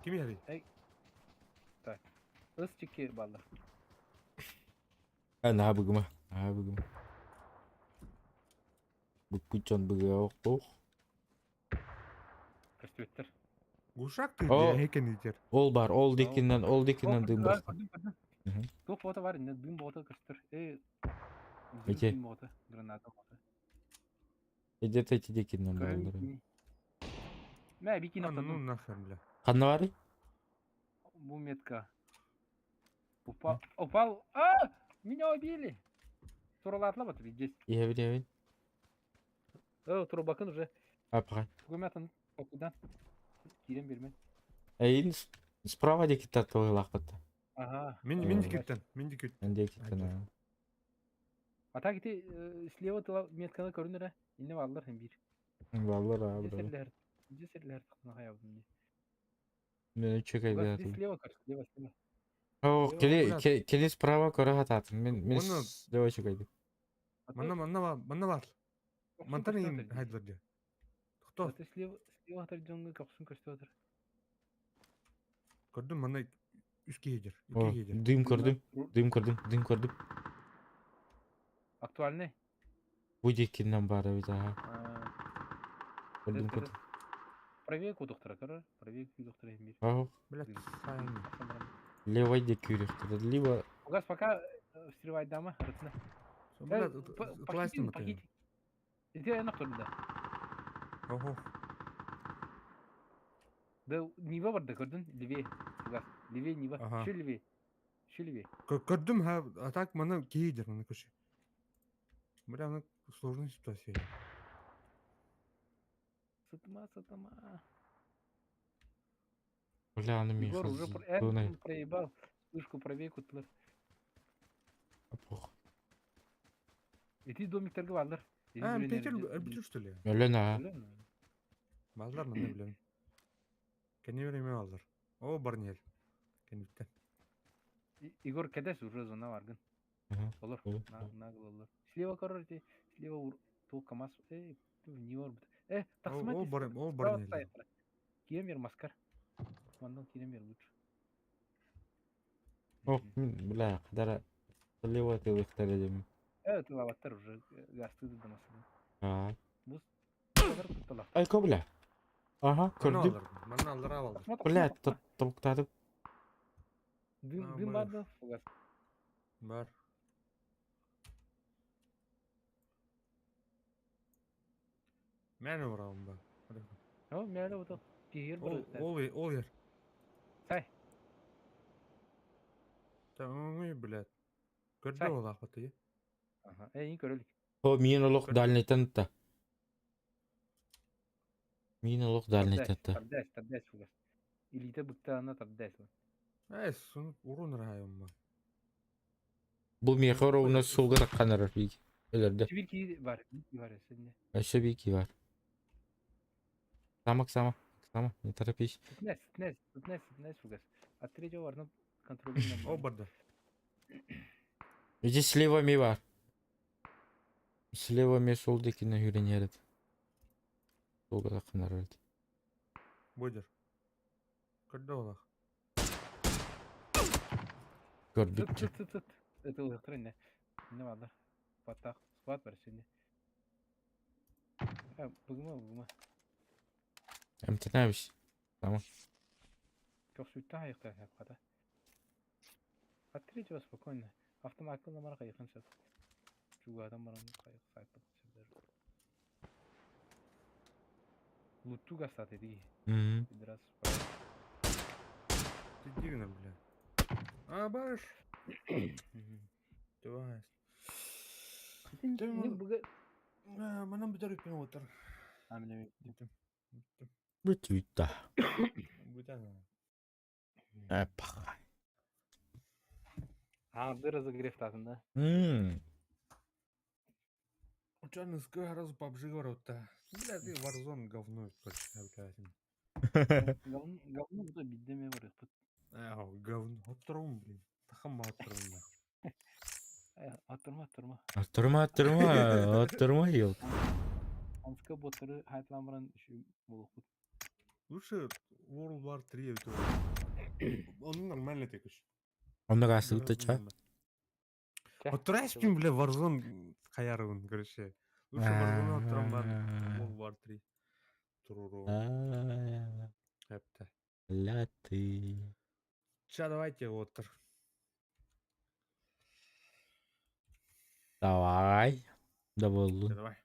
Ким иһэрий? Так. Ыс чики баллар. А наһаа быгыма, наһаа быгыма. Буккут дьон быгыа ох. Көстүбэттэр. Гушак ты О. бля кэннитер. Ол бар, ол дикиннэн, ол дикиннэн дым бырахта. Мгм. Туох бота бар инне дым бота көстөр. Э. Эти. Дым бота, граната бота. Где-то эти дикиннэн бааллар. Мэ бикин А, ну аттадым. нахер, бля. Ханна барый? Бу метка. Упал. Упал. А! Меня убили. Туралаатла бат здесь. Иһэбин, иһэбин. Э, турбакын уже. Апаҕай. Тугумятын. Куда? Кирен бермен. Эйин справа дикиттэн туһулаахпыт. Ага. Мин мин дикиттен, мин дикиттен. Эн диэкиттэн аа. А так ити слева тыла метканы көрүнөрө. Инне бааллар хем бир. Баллар аа бра. Десерлер. Десерлер тахна хаябын не. Мен үчүгэй Слева көр, слева, слева. О, Слева, кели кели справа көрө хатаатын. Мен мен Оны- слева үчүгэйдик. Манна манна ба, манна бар. Мантан ин хайдлар дия. Кто? Слева, слева атар жоңго коксун көстө отыр. Көрдүм манна үс киһидер. О, Ики киһидер. дым көрдүм, дым көрдүм, дым көрдүм. Актуальный. Бу дикиннэн баар эбит аа. Көрдүм көрдүм. Правее кудуктара көрөр, правее кудуктара хем бир. Ах, Блядь, сайн. левой дик күүрүхтэр. Либо Угас пока встревать дама, рытна. Блядь, классно Похитить. Иди я нахуй да. Ого. Да Нива бар да көрдүн, левее. Угас, левее Нива. Ага. Еще левее. Еще левее. Көрдүм ха, а так манна киһидер, манна көшө. Бля, она сложная ситуация. Сытыма, сытыма. бля, аны мен Егор уже Дунай. проебал. Вспышку правее кутлар. Пох. Ити домиктерге барлар. А, Питер, Питер что ли? Өлөн аа. Балдар манна билем. Кене береме балдар. О, барнел. Кенүттен. Егор кедес уже зона баргын. Ага. Олор. Олор. Нагло олор. Слева корор ти, слева ур тул КамАЗ. Эй, не бар. Э, О, тахсыма. о, бар, о, барнел. Киремер маскар. Мандан киремер лучше. Ох, бля, кадара слева тылыктар эдим. Э, тылабаттар уже гасты дамасы. Аа. Бус. Кадар куттала. Айко бля. Ага, Манна көрдүм. алдар. Манна алдар алдар. Бля, токтатып. Дым А, дым бар. бар да, фугас. Бар. Мен урам ба. О, мэле вот киир Ол бар. ол ол ер. Сай. Та блядь. Көрдү Сай. ол ахваты. Ага, э, ин көрөлүк. О, мин олох дальнайтан та. Мин олох дальнайтан та. Тардас, тардас фугас. Илите быктаана тардас. Эй, сун урун районма. Бу мехор уна сулга такканар бик. Өлөрдө. Бир ки бар, бир ки бар эсенде. Өссө бики бар. Самак сама. Сама, не торопись. Сытнес, сытнес, сытнес, сытнес фугас. От третьего варна контролируем. О, барда. Иди слева ми бар. Слева ми сол дикине хүренерет. Сулга такканар өлдү. Бодер. Көрдү ол ах. Көрбүт. Сыт, сыт, сыт, сыт. Это улыктыр инде. Не бар. Паттак, склад бар сенде. Э, бугума, бугума. Эмтенебис. Çok sütten ayakta hep От третьего спокойно. Автомат номер кайыкын сөп. Чугадан баран кайык сайтып сөп. Луту гастат эди. Мгм. Пидрас. Ты дивно, бля. А, баш. Давай. Не буга. Манам бүтөр үппен отыр. А меня. Бүтүттэ. Бүтән. Эпах. А, ды разогрев татын, да? Мм. Ученый сразу PUBG говорят-то. Бля, ты Warzone говно, блядь. Говно, говно бу биддеме бар. Ау, говно. Оттырым, блин. Тахама оттырым. Аттырма, аттырма. Аттырма, аттырма, аттырма ел. Анска боттары хайталаан баран үчүгэй буолуохпут. Лучше World War 3 эбит. Он нормально так уж. Онно гаасыбыт ча. Вот Трэшпин, бля, Warzone хаярын, короче. Лучше Warzone оттуран бар World War 3. Туруру. Эпте. Ля ты. Ча, давайте вот. Давай. Да буоллун. Давай.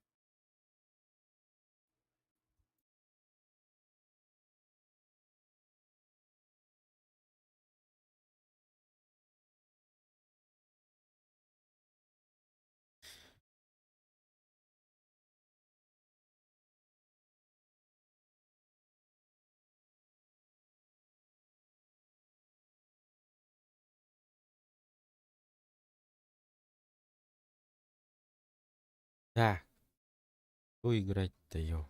Так. Что играть-то, ё?